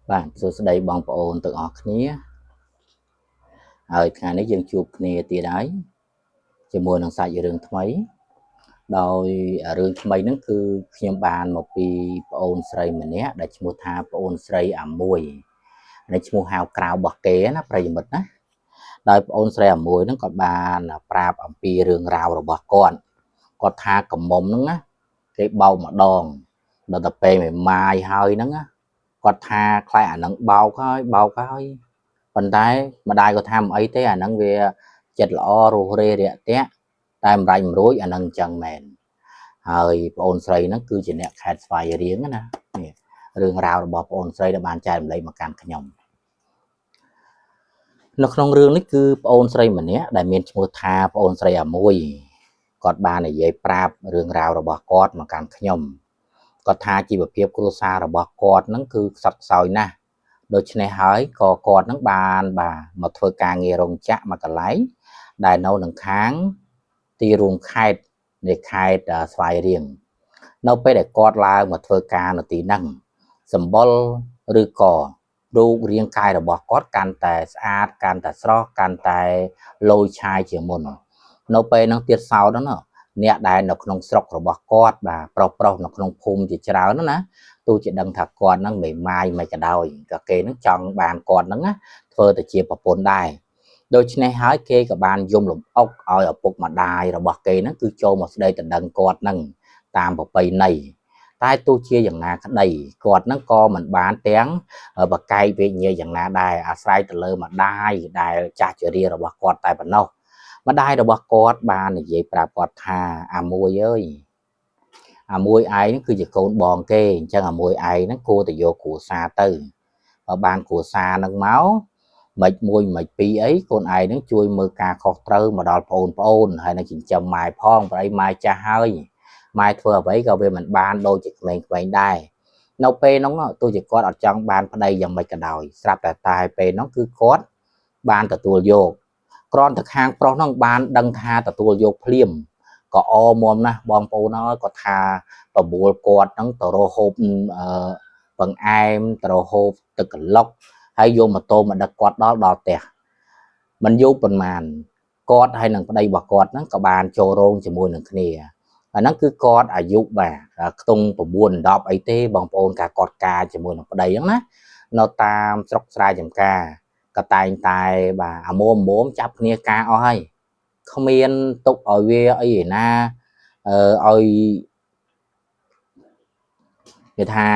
បាទសួស្តីបងប្អូនទាំងអស់គ្នាហើយថ្ងៃនេះយើងជួបគ្នាទៀតហើយជាមួយនឹងសាច់រឿងថ្មីដោយរឿងថ្មីហ្នឹងគឺខ្ញុំបានមកពីប្អូនស្រីម្នាក់ដែលឈ្មោះថាប្អូនស្រីអាមួយនេះឈ្មោះហៅក្រៅរបស់គេណាប្រិយមិត្តណាដោយប្អូនស្រីអាមួយហ្នឹងគាត់បានប្រាប់អំពីរឿងរ៉ាវរបស់គាត់គាត់ថាកំមុំហ្នឹងណាគេបោកម្ដងដល់ទៅពេលមេម៉ាយហើយហ្នឹងណា គាត់ថាខ្លាចអានឹងបោកហើយបោកហើយប៉ុន្តែម្ដាយក៏ថាមិនអីទេអានឹងវាចិត្តល្អរស់រេរាក់ទាក់តែម្រាច់មិនរួចអានឹងអញ្ចឹងមែនហើយប្អូនស្រីហ្នឹងគឺជាអ្នកខេត្តស្វាយរៀងណានេះរឿងរ៉ាវរបស់ប្អូនស្រីដែលបានចែករំលែកមកកាន់ខ្ញុំនៅក្នុងរឿងនេះគឺប្អូនស្រីម្នាក់ដែលមានឈ្មោះថាប្អូនស្រីអាមួយគាត់បាននិយាយប្រាប់រឿងរ៉ាវរបស់គាត់មកកាន់ខ្ញុំគាត់ថាជីវភាពគ្រួសាររបស់គាត់ហ្នឹងគឺខ្សត់ខ្សោយណាស់ដូច្នេះហើយក៏គាត់ហ្នឹងបានបាទមកធ្វើការងាររោងចក្រមួយកន្លែងដែលនៅនឹងខាងទីរួមខេត្តនៃខេត្តស្វាយរៀងនៅពេលដែលគាត់ឡើងមកធ្វើការនៅទីហ្នឹងសម្បុរឬក៏រូបរាងកាយរបស់គាត់កាន់តែស្អាតកាន់តែស្រស់កាន់តែលយឆាយជាងមុននៅពេលហ្នឹងទៀតសោតហ្នឹងណាអ្នកដែលនៅក្នុងស្រុករបស់គាត់បាទប្រុសប្រុសនៅក្នុងភូមិជាច្រើនណាទោះជាដឹងថាគាត់ហ្នឹងមិនម៉ាយមិនក៏ដោយក៏គេហ្នឹងចង់បានគាត់ហ្នឹងណាធ្វើទៅជាប្រពន្ធដែរដូច្នេះហើយគេក៏បានយំលំអុកឲ្យឪពុកម្ដាយរបស់គេហ្នឹងគឺចូលមកស្ដីដណ្ដឹងគាត់ហ្នឹងតាមប្រពៃណីតែទោះជាយ៉ាងណាក្តីគាត់ហ្នឹងក៏មិនបានទាំងបកែកវេកញ៉ៃយ៉ាងណាដែរអាស្រ័យទៅលើម្ដាយដែលចាស់ជរារបស់គាត់តែប៉ុណ្ណោះម្ដាយរបស់គាត់បាននិយាយប្រាប់គាត់ថាអាមួយអើយអាមួយឯងគឺជាកូនបងគេអញ្ចឹងអាមួយឯងហ្នឹងគួរតែយកគ្រួសារទៅបើបានគ្រួសារហ្នឹងមកមិនមួយមិនពីរអីកូនឯងហ្នឹងជួយមើលការខុសត្រូវមកដល់ប្អូនប្អូនហើយនឹងចិញ្ចឹមម៉ែផងប្រអីម៉ែចាស់ហើយម៉ែធ្វើអ្វីក៏វាមិនបានដូចជាក្មេងៗដែរនៅពេលហ្នឹងទោះជាគាត់អត់ចង់បានប្តីយ៉ាងម៉េចក៏ដោយស្រាប់តែតែពេលហ្នឹងគឺគាត់បានទទួលយកគ្រាន់តែខាងប្រុសហ្នឹងបានដឹងថាទទួលយកភ្លាមក៏អមមណាស់បងប្អូនហើយគាត់ថាបបួលគាត់ហ្នឹងទៅរកហូបអឺបង្អែមទៅរកហូបទឹកក្លុកហើយយកម៉ូតូមកដឹកគាត់ដល់ដល់ផ្ទះមិនយូរប៉ុន្មានគាត់ហើយនឹងប្តីរបស់គាត់ហ្នឹងក៏បានចូលរោងជាមួយនឹងគ្នាអាហ្នឹងគឺគាត់អាយុបាទខ្ទង់9 10អីទេបងប្អូនការគាត់ការជាមួយនឹងប្តីហ្នឹងណានៅតាមស្រុកស្រែចម្ការក៏តែងតែបាទអាមុំមុំចាប់គ្នាការអស់ហើយគ្មានទុកឲ្យវាអីឯណាអឺឲ្យគេថា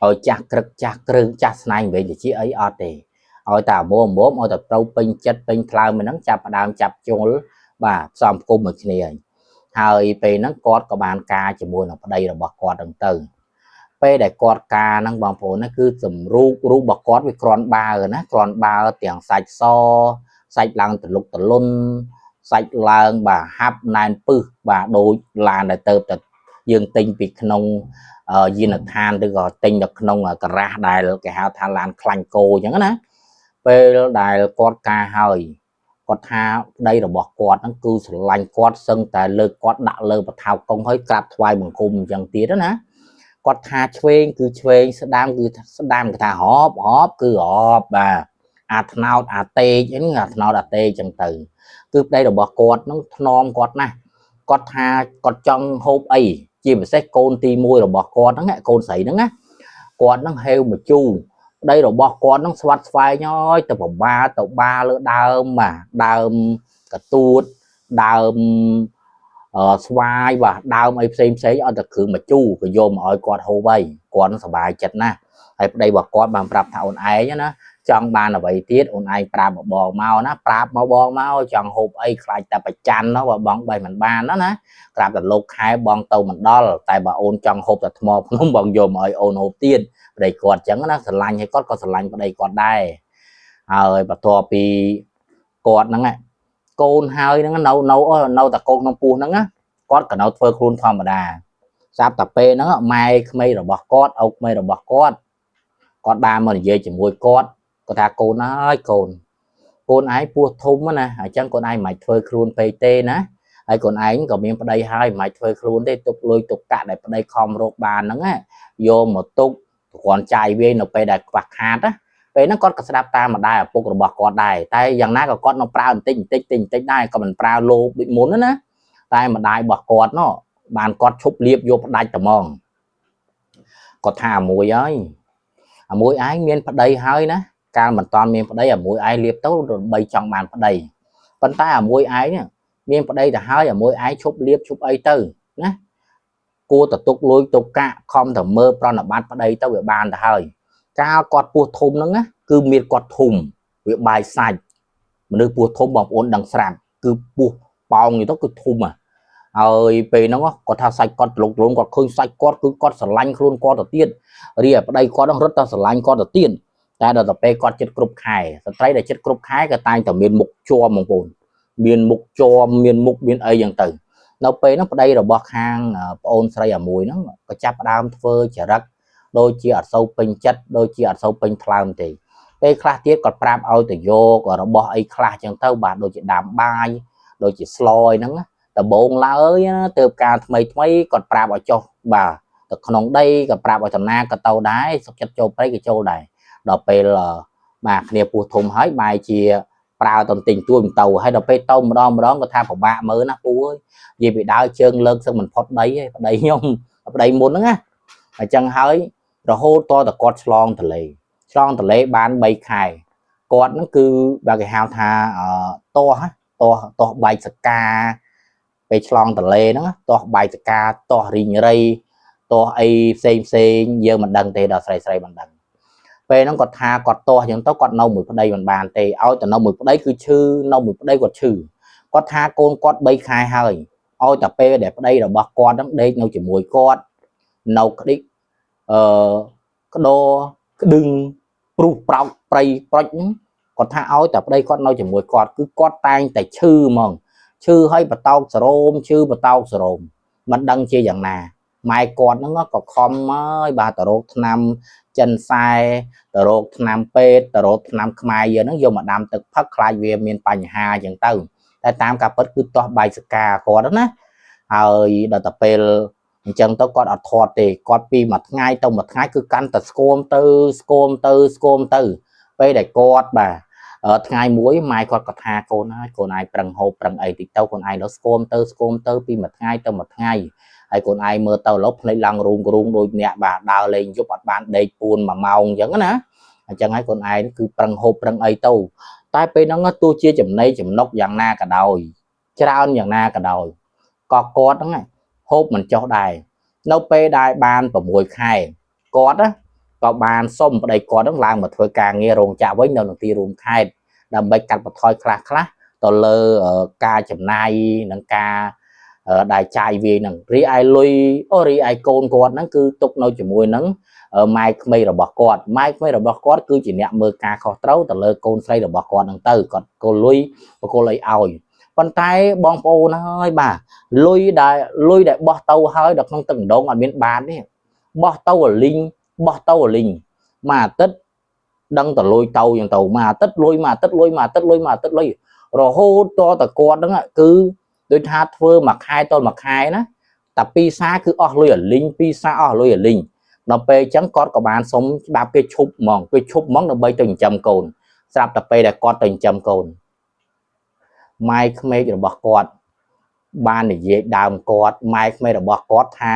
ឲ្យចាស់ក្រឹកចាស់គ្រឿងចាស់ស្នែងវិញទៅជាអីអត់ទេឲ្យតែអាមុំមុំឲ្យតែត្រូវពេញចិត្តពេញថ្លើមហ្នឹងចាប់ផ្ដើមចាប់ជុលបាទផ្សំផ្គុំមួយគ្នាហើយពេលហ្នឹងគាត់ក៏បានការជាមួយនឹងប្តីរបស់គាត់ហ្នឹងទៅពេលដែលគាត់ការហ្នឹងបងប្អូនណាគឺសម្រូបរូបរបស់គាត់វាគ្រាន់បើណាគ្រាន់បើទាំងសាច់សសាច់ឡើងទលុកទលុនសាច់ឡើងបាទហាប់ណែនពឹសបាទដូចឡានដែលទៅតែយើងទិញពីក្នុងយានដ្ឋានឬក៏ទិញនៅក្នុងការ៉ាស់ដែលគេហៅថាឡានខ្លាញ់គោអញ្ចឹងណាពេលដែលគាត់ការហើយគាត់ថាប្តីរបស់គាត់ហ្នឹងគឺស្រឡាញ់គាត់សឹងតែលើកគាត់ដាក់លើបថៅកុងហើយក្រាបថ្វាយបង្គំអញ្ចឹងទៀតណាគាត់ថាឆ្វេងគឺឆ្វេងស្ដាំគឺស្ដាំគេថាហបហបគឺហបបាទអាថ្នោតអាតេកហ្នឹងអាថ្នោតអាតេកអញ្ចឹងទៅគឺប្តីរបស់គាត់ហ្នឹងថ្នមគាត់ណាស់គាត់ថាគាត់ចង់ហូបអីជាពិសេសកូនទី1របស់គាត់ហ្នឹងកូនស្រីហ្នឹងណាគាត់ហ្នឹងហេវមកជូរប្តីរបស់គាត់ហ្នឹងស្វាត់ស្វែងហើយទៅបបាទៅបាលើដើមបាទដើមកទួតដើមស្វាយបាទដើមអីផ្សេងផ្សេងឲ្យតែគ្រឿងមកជូរក៏យកមកឲ្យគាត់ហូបហើយគាត់សប្បាយចិត្តណាស់ហើយប្តីរបស់គាត់បានប្រាប់ថាអូនឯងណាចង់បានអ្វីទៀតអូនឯងប្រាប់មកបងមកណាប្រាប់មកបងមកចង់ហូបអីខ្លាចតែប្រច័ននោះបើបងបីមិនបានណាណាក្រាបតែលោកខែបងទៅមិនដល់តែបើអូនចង់ហូបតែថ្មភ្នំបងយកមកឲ្យអូនហូបទៀតប្តីគាត់ចឹងណាស្រឡាញ់ឲ្យគាត់ក៏ស្រឡាញ់ប្តីគាត់ដែរហើយបន្ទាប់ពីគាត់ហ្នឹងកូនហើយហ្នឹងនៅនៅនៅតែកូនក្នុងពោះហ្នឹងណាគាត់ក៏នៅធ្វើខ្លួនធម្មតាស្រាប់តែពេលហ្នឹងម៉ែក្មេករបស់គាត់ឪក្មេករបស់គាត់គាត់បានមកនិយាយជាមួយគាត់គាត់ថាកូនអើយកូនកូនឯងពោះធំណាអញ្ចឹងកូនឯងមិនធ្វើខ្លួនពេកទេណាហើយកូនឯងក៏មានប្តីហើយមិនធ្វើខ្លួនទេទុកលុយទុកកាក់ដែលប្តីខំរកបានហ្នឹងយកមកទុកត្ គ្រាន់ចាយវាយនៅពេលដែលខ្វះខាតណាពេលហ្នឹងគាត់ក៏ស្ដាប់តាមម្ដាយឪពុករបស់គាត់ដែរតែយ៉ាងណាក៏គាត់នៅប្រើបន្តិចបន្តិចតិចបន្តិចដែរក៏មិនប្រើលោភដូចមុនណាតែម្ដាយរបស់គាត់ណោះបានគាត់ឈប់លៀបយកផ្ដាច់តែហ្មងគាត់ថាមួយហើយអាមួយឯងមានប្តីហើយណាកាលមិនតាន់មានប្តីអាមួយឯងលៀបទៅដើម្បីចង់បានប្តីប៉ុន្តែអាមួយឯងមានប្តីទៅហើយអាមួយឯងឈប់លៀបឈប់អីទៅណាគួរតែទុកលុយទុកកាក់ខំតែមើលប្រណិប័តប្តីទៅវាបានទៅហើយកាលគាត់ពោះធំហ្នឹងណាគឺមានគាត់ធំវាបាយសាច់មនុស្សពោះធំបងប្អូនដឹងស្រាប់គឺពោះប៉ោងទៅគឺធំហ่ะហើយពេលហ្នឹងគាត់ថាសាច់គាត់លុកលងគាត់ឃើញសាច់គាត់គឺគាត់ស្រឡាញ់ខ្លួនគាត់ទៅទៀតរីឯប្តីគាត់ហ្នឹងរត់តែស្រឡាញ់គាត់ទៅទៀតតែដល់ទៅពេលគាត់ចិត្តគ្រប់ខែស្ត្រីដែលចិត្តគ្រប់ខែក៏តែងតែមានមុខជាំបងប្អូនមានមុខជាំមានមុខមានអីយ៉ាងទៅនៅពេលហ្នឹងប្តីរបស់ខាងប្អូនស្រីអាមួយហ្នឹងក៏ចាប់ផ្ដើមធ្វើចរិតដូចជាអត់សូវពេញចិត្តដូចជាអត់សូវពេញថ្លើមទេពេលខ្លះទៀតគាត់ប្រាប់ឲ្យទៅយករបស់អីខ្លះចឹងទៅបាទដូចជាដាំបាយដូចជាស្លអីហ្នឹងដំបងឡើយណាទៅការថ្មីថ្មីគាត់ប្រាប់ឲ្យចុះបាទទៅក្នុងដីក៏ប្រាប់ឲ្យតំណាក៏ទៅដែរសុខចិត្តចូលព្រៃក៏ចូលដែរដល់ពេលបាទគ្នាពោះធំហើយបែរជាប្រើតន្ទិញទួយមិនទៅហើយដល់ពេលទៅម្ដងម្ដងក៏ថាពិបាកមើលណាពូអើយនិយាយពីដើរជើងលើកសឹងមិនផុតដីឯងប្តីខ្ញុំប្តីមុនហ្នឹងណាអញ្ចឹងហើយរហូតតតែគាត់ឆ្លងទលេឆ្លងទលេបាន3ខែគាត់ហ្នឹងគឺបើគេហៅថាតោះតោះតោះបែកសកាពេលឆ្លងទលេហ្នឹងតោះបែកសកាតោះរីងរៃតោះអីផ្សេងផ្សេងយើងមិនដឹងទេដល់ស្រីស្រីមិនដឹងពេលហ្នឹងគាត់ថាគាត់ទាស់អញ្ចឹងទៅគាត់នៅមួយប្តីមិនបានទេឲ្យតែនៅមួយប្តីគឺឈឺនៅមួយប្តីគាត់ឈឺគាត់ថាកូនគាត់3ខែហើយឲ្យតែពេលដែលប្តីរបស់គាត់ហ្នឹងដេកនៅជាមួយគាត់នៅក្តិកអឺក្តរក្តឹងព្រុសប្រោកប្រៃប្រុចហ្នឹងគាត់ថាឲ្យតែប្តីគាត់នៅជាមួយគាត់គឺគាត់តែងតែឈឺហ្មងឈឺឲ្យបតោកសរោមឈឺបតោកសរោមមិនដឹងជាយ៉ាងណាម៉ែគាត់ហ្នឹងក៏ខំហើយបាទទៅរកថ្នាំចិនសែទៅរកថ្នាំពេទ្យទៅរកថ្នាំខ្មែរយើងហ្នឹងយកមកដាំទឹកផឹកខ្លាចវាមានបញ្ហាអញ្ចឹងទៅតែតាមការពិតគឺទាស់បាយសកាគាត់ណាហើយដល់ទៅពេលអញ្ចឹងទៅគាត់អត់ធាត់ទេគាត់ពីមួយថ្ងៃទៅមួយថ្ងៃគឺកាន់តែស្គមទៅស្គមទៅស្គមទៅពេលដែលគាត់បាទថ្ងៃមួយម៉ែគាត់ក៏ថាកូនហើយកូនឯងប្រឹងហូបប្រឹងអីតិចទៅកូនឯងដល់ស្គមទៅស្គមទៅពីមួយថ្ងៃទៅមួយថ្ងៃហើយកូនឯងមើលទៅឡូវភ្នែកឡើងរូងរូងដូចអ្នកបាទដើរលេងយប់អត់បានដេកពួន1ម៉ោងអញ្ចឹងណាអញ្ចឹងហើយកូនឯងគឺប្រឹងហូបប្រឹងអីទៅតែពេលហ្នឹងទោះជាចំណីចំណុកយ៉ាងណាក៏ដោយច្រើនយ៉ាងណាក៏ដោយក៏គាត់ហ្នឹងហូបមិនចុះដែរនៅពេលដែលបាន6ខែគាត់ណាក៏បានសុំប្តីគាត់ហ្នឹងឡើងមកធ្វើការងាររោងចក្រវិញនៅក្នុងទីរួមខេត្តដើម្បីកាត់បន្ថយខ្លះខ្លះទៅលើការចំណាយនិងការដែលចាយវាយហ្នឹងរីឯលុយអូរីឯកូនគាត់ហ្នឹងគឺទុកនៅជាមួយនឹងម៉ែក្មេករបស់គាត់ម៉ែក្មេករបស់គាត់គឺជាអ្នកមើលការខុសត្រូវទៅលើកូនស្រីរបស់គាត់ហ្នឹងទៅគាត់កូនលុយបកគលអីឲ្យប៉ុន្តែបងប្អូនហើយបាទលុយដែលលុយដែលបោះទៅហើយដល់ក្នុងទឹកម្ដងអត់មានបានទេបោះទៅអលីងបោះទៅអលីងមួយអាទិត្យដឹងតលុយទៅយ៉ាងទៅមួយអាទិត្យលុយមួយអាទិត្យលុយមួយអាទិត្យលុយមួយអាទិត្យលុយរហូតតតគាត់ហ្នឹងគឺដូចថាធ្វើមួយខែតមួយខែណាតែពីរសាគឺអស់លុយអលីងពីរសាអស់លុយអលីងដល់ពេលអញ្ចឹងគាត់ក៏បានសុំច្បាប់គេឈប់ហ្មងគេឈប់ហ្មងដើម្បីទៅចិញ្ចឹមកូនស្រាប់តែពេលដែលគាត់ទៅចិញ្ចឹមកូនម៉ែក្មេករបស់គាត់បាននិយាយដើមគាត់ម៉ែក្មេករបស់គាត់ថា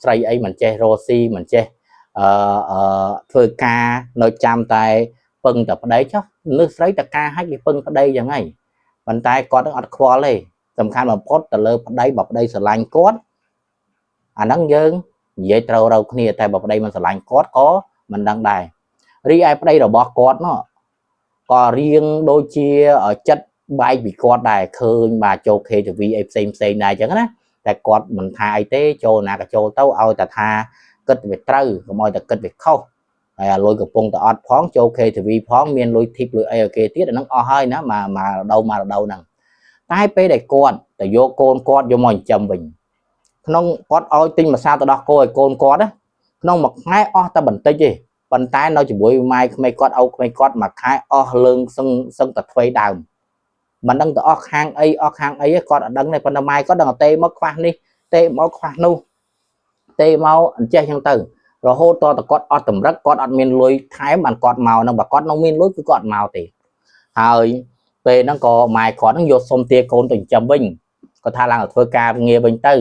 ស្រីអីមិនចេះរស់ស៊ីមិនចេះអឺអឺធ្វើការនៅចាំតែពឹងតែប្តីចុះនឹកស្រីតការឲ្យគេពឹងប្តីយ៉ាងហ្នឹងប៉ុន្តែគាត់នឹងអត់ខ្វល់ទេសំខាន់បំផុតទៅលើប្តីបើប្តីស្រឡាញ់គាត់អាហ្នឹងយើងនិយាយត្រូវរៅគ្នាតែបើប្តីមិនស្រឡាញ់គាត់ក៏មិនដឹងដែររីឯប្តីរបស់គាត់នោះក៏រៀងដូចជាចិត្តបែកពីគាត់ដែរឃើញបាទចូល KTV អីផ្សេងផ្សេងដែរអញ្ចឹងណាតែគាត់មិនថាអីទេចូលណាក៏ចូលទៅឲ្យតែថាគិតវាត្រូវកុំឲ្យតែគិតវាខុសហើយអាលុយកំពុងតែអត់ផងចូល KTV ផងមានលុយធីបលុយអីឲ្យគេទៀតអាហ្នឹងអស់ហើយណាមកម្ករដូវមករដូវហ្នឹងតែពេលដែលគាត់ទៅយកកូនគាត់យកមកចិញ្ចឹមវិញក្នុងគាត់ឲ្យទិញម្សៅទៅដោះគោឲ្យកូនគាត់ណាក្នុងមួយខែអស់តែបន្តិចទេប៉ុន្តែនៅជាមួយម៉ែក្មេកគាត់ឪក្មេកគាត់មួយខែអស់លើងសឹងសឹងតែធ្វេដើមមិនដឹងទៅអស់ខាងអីអស់ខាងអីគាត់អត់ដឹងទេប៉ុន្តែម៉ែគាត់ដឹងតែទេមកខ្វះនេះទេមកខ្វះនោះទេមកអញ្ចេះចឹងទៅ រហូតតតគាត់អត់តម្រឹកគាត់អត់មានលុយថែមបានគាត់មកហ្នឹងបើគាត់នៅមានលុយគឺគាត់មកទេហើយពេលហ្នឹងក៏ម៉ែគាត់ហ្នឹងយកសុំទាកូនទៅចិញ្ចឹមវិញគាត់ថាឡើងទៅធ្វើការងារវិញទៅ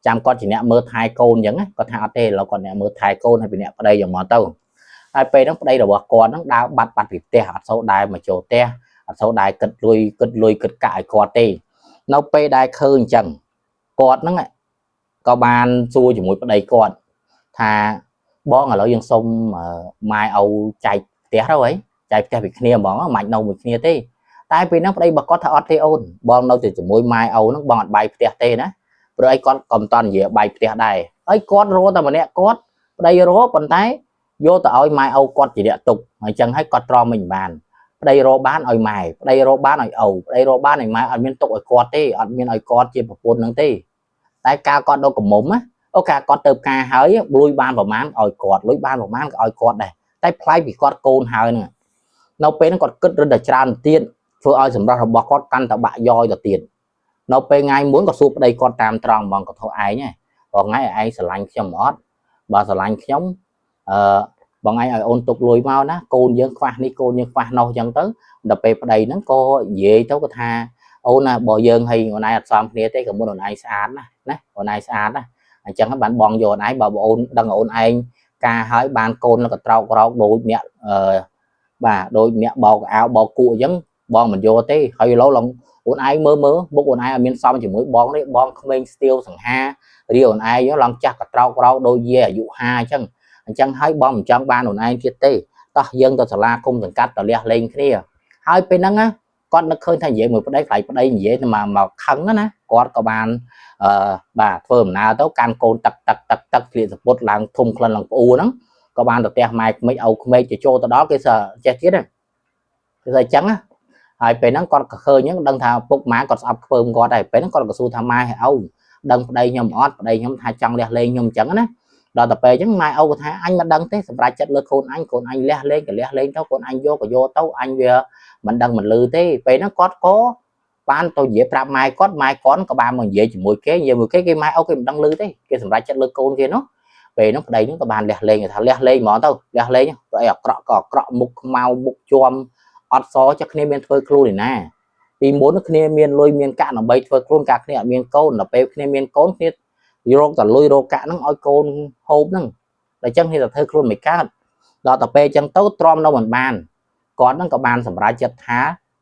ចាំគាត់ជាអ្នកមើលថែកូនអញ្ចឹងគាត់ថាអត់ទេឥឡូវគាត់អ្នកមើលថែកូនហើយពីអ្នកប្តីយ៉ាងមកទៅហើយពេលហ្នឹងប្តីរបស់គាត់ហ្នឹងដើរបាត់បាត់ពីផ្ទះអត់សូវដែរមកចូលផ្ទះអត់សូវដែរគិតលុយគិតលុយគិតកាក់ឲ្យគាត់ទេនៅពេលដែលឃើញអញ្ចឹងគាត់ហ្នឹងក៏បានសួរជាមួយប្តីគាត់ថាបងឥឡូវយើងសុំម៉ែឪចែកផ្ទះទៅហីចែកផ្ទះពីគ្នាហ្មងមិននៅមួយគ្នាទេតែពេលហ្នឹងប្តីរបស់គាត់ថាអត់ទេអូនបងនៅតែជាមួយម៉ែឪហ្នឹងបងអត់បាយផ្ទះទេណាព្រោះអីគាត់ក៏មិនតន់និយាយបាយផ្ទះដែរហើយគាត់រកតែម្នាក់គាត់ប្តីរកប៉ុន្តែយកទៅឲ្យម៉ែឪគាត់ជាអ្នកទុកអញ្ចឹងហើយគាត់ទ្រាំមិនបានប្តីរកបានឲ្យម៉ែប្តីរកបានឲ្យឪប្តីរកបានឲ្យម៉ែអត់មានទុកឲ្យគាត់ទេអត់មានឲ្យគាត់ជាប្រពន្ធហ្នឹងទេតែកាលគាត់នៅកំមុំណាអូកាគាត់ទៅការហើយលុយបានប្រមាណឲ្យគាត់លុយបានប្រមាណក៏ឲ្យគាត់ដែរតែប្លែកពីគាត់កូនហើយហ្នឹងនៅពេលហ្នឹងគាត់គិតរឹតតែច្រើនទៀតធ្វើឲ្យសម្រាប់របស់គាត់កាន់តែបាក់យ៉យទៅទៀតនៅពេលថ្ងៃមុនក៏សួរប្តីគាត់តាមត្រង់ហ្មងក៏ធ្វើឯងហ៎បងថ្ងៃឯងស្រឡាញ់ខ្ញុំអត់បើស្រឡាញ់ខ្ញុំអឺបងឯងឲ្យអូនទុកលុយមកណាកូនយើងខ្វះនេះកូនយើងខ្វះនោះអញ្ចឹងទៅដល់ពេលប្តីហ្នឹងក៏និយាយទៅក៏ថាអូនណាបើយើងឲ្យអូនឯងអត់សមគ្នាទេក៏មុនអូនឯងស្អាតណាណាអូនឯងស្អាតណាអញ្ចឹងបានបងយកអូនឯងបើអូនដឹងអូនឯងការឲ្យបានកូនក៏ត្រោករោកដូចអ្នកអឺបាទដូចអ្នកបោកអាវបោកគក់អញ្ចឹងបងមិនយកទេហើយឥឡូវឡងអូនឯងមើលមើលមុខអូនឯងអត់មានសមជាមួយបងទេបងក្មេងស្ទាវសង្ហារាអូនឯងឡងចាស់ក៏ត្រោករោកដូចយាអាយុ50អញ្ចឹងអញ្ចឹងហើយបងមិនចង់បានអូនឯងទៀតទេតោះយើងទៅសាលាគុំសង្កាត់ទៅលះលេងគ្នាហើយពេលហ្នឹងណាគាត់នឹកឃើញថានិយាយមួយប្តីខ្លាចប្តីនិយាយទៅមកមកខឹងណាគាត់ក៏បានអឺបាទធ្វើដំណើរទៅកាន់កូនទឹកទឹកទឹកទឹកស្លៀកសពុតឡើងធំក្លិនឡើងផ្អួរហ្នឹងក៏បានទៅផ្ទះម៉ែក្មេកឪក្មេកទៅចូលទៅដល់គេសចេះទៀតគេសអញ្ចឹងណាហើយពេលហ្នឹងគាត់ក៏ឃើញហ្នឹងដឹងថាពុកម៉ាគាត់ស្អប់ខ្ពើមគាត់ហើយពេលហ្នឹងគាត់ក៏សួរថាម៉ែឪដឹងប្តីខ្ញុំអត់ប្តីខ្ញុំថាចង់លះលេងខ្ញុំអញ្ចឹងណាដល់ទៅពេលអញ្ចឹងម៉ែឪក៏ថាអញមិនដឹងទេសម្រាប់ចិត្តលើកូនអញកូនអញលះលេងក៏លះលេងទៅកូនអញយកក៏យកទៅអញវាមិនដឹងមិនលឺទេពេលហ្នឹងគាត់ក៏បានទៅនិយាយប្រាប់ម៉ែគាត់ម៉ែគាត់ក៏បានមកនិយាយជាមួយគេនិយាយមួយគេគេម៉ែឪគេមិនដឹងលឺទេគេសម្រាប់ចិត្តលើកូនគេនោះពេលហ្នឹងប្តីហ្នឹងក៏បានលះលេងថាលះលេងហ្មងទៅលះលេងប្តីអាក្រក់ក៏អាក្រក់មុខខ្មៅមុខជាំអត់សចុះគ្នាមានធ្វើខ្លួនឯណាពីមុនគ្នាមានលុយមានកាក់ដើម្បីធ្វើខ្លួនកាគ្នាអត់មានកូនដល់ពេលគ្នាមានកូនគ្នារកតែលុយរកកាក់ហ្នឹងឲ្យកូនហូបហ្នឹងដល់អញ្ចឹងគ្នាទៅធ្វើខ្លួនមិនកើតដល់ទៅពេលអញ្ចឹងទៅទ្រាំនៅមិនបានគាត់ហ្នឹងក៏បានសម្រេចចិត្តថា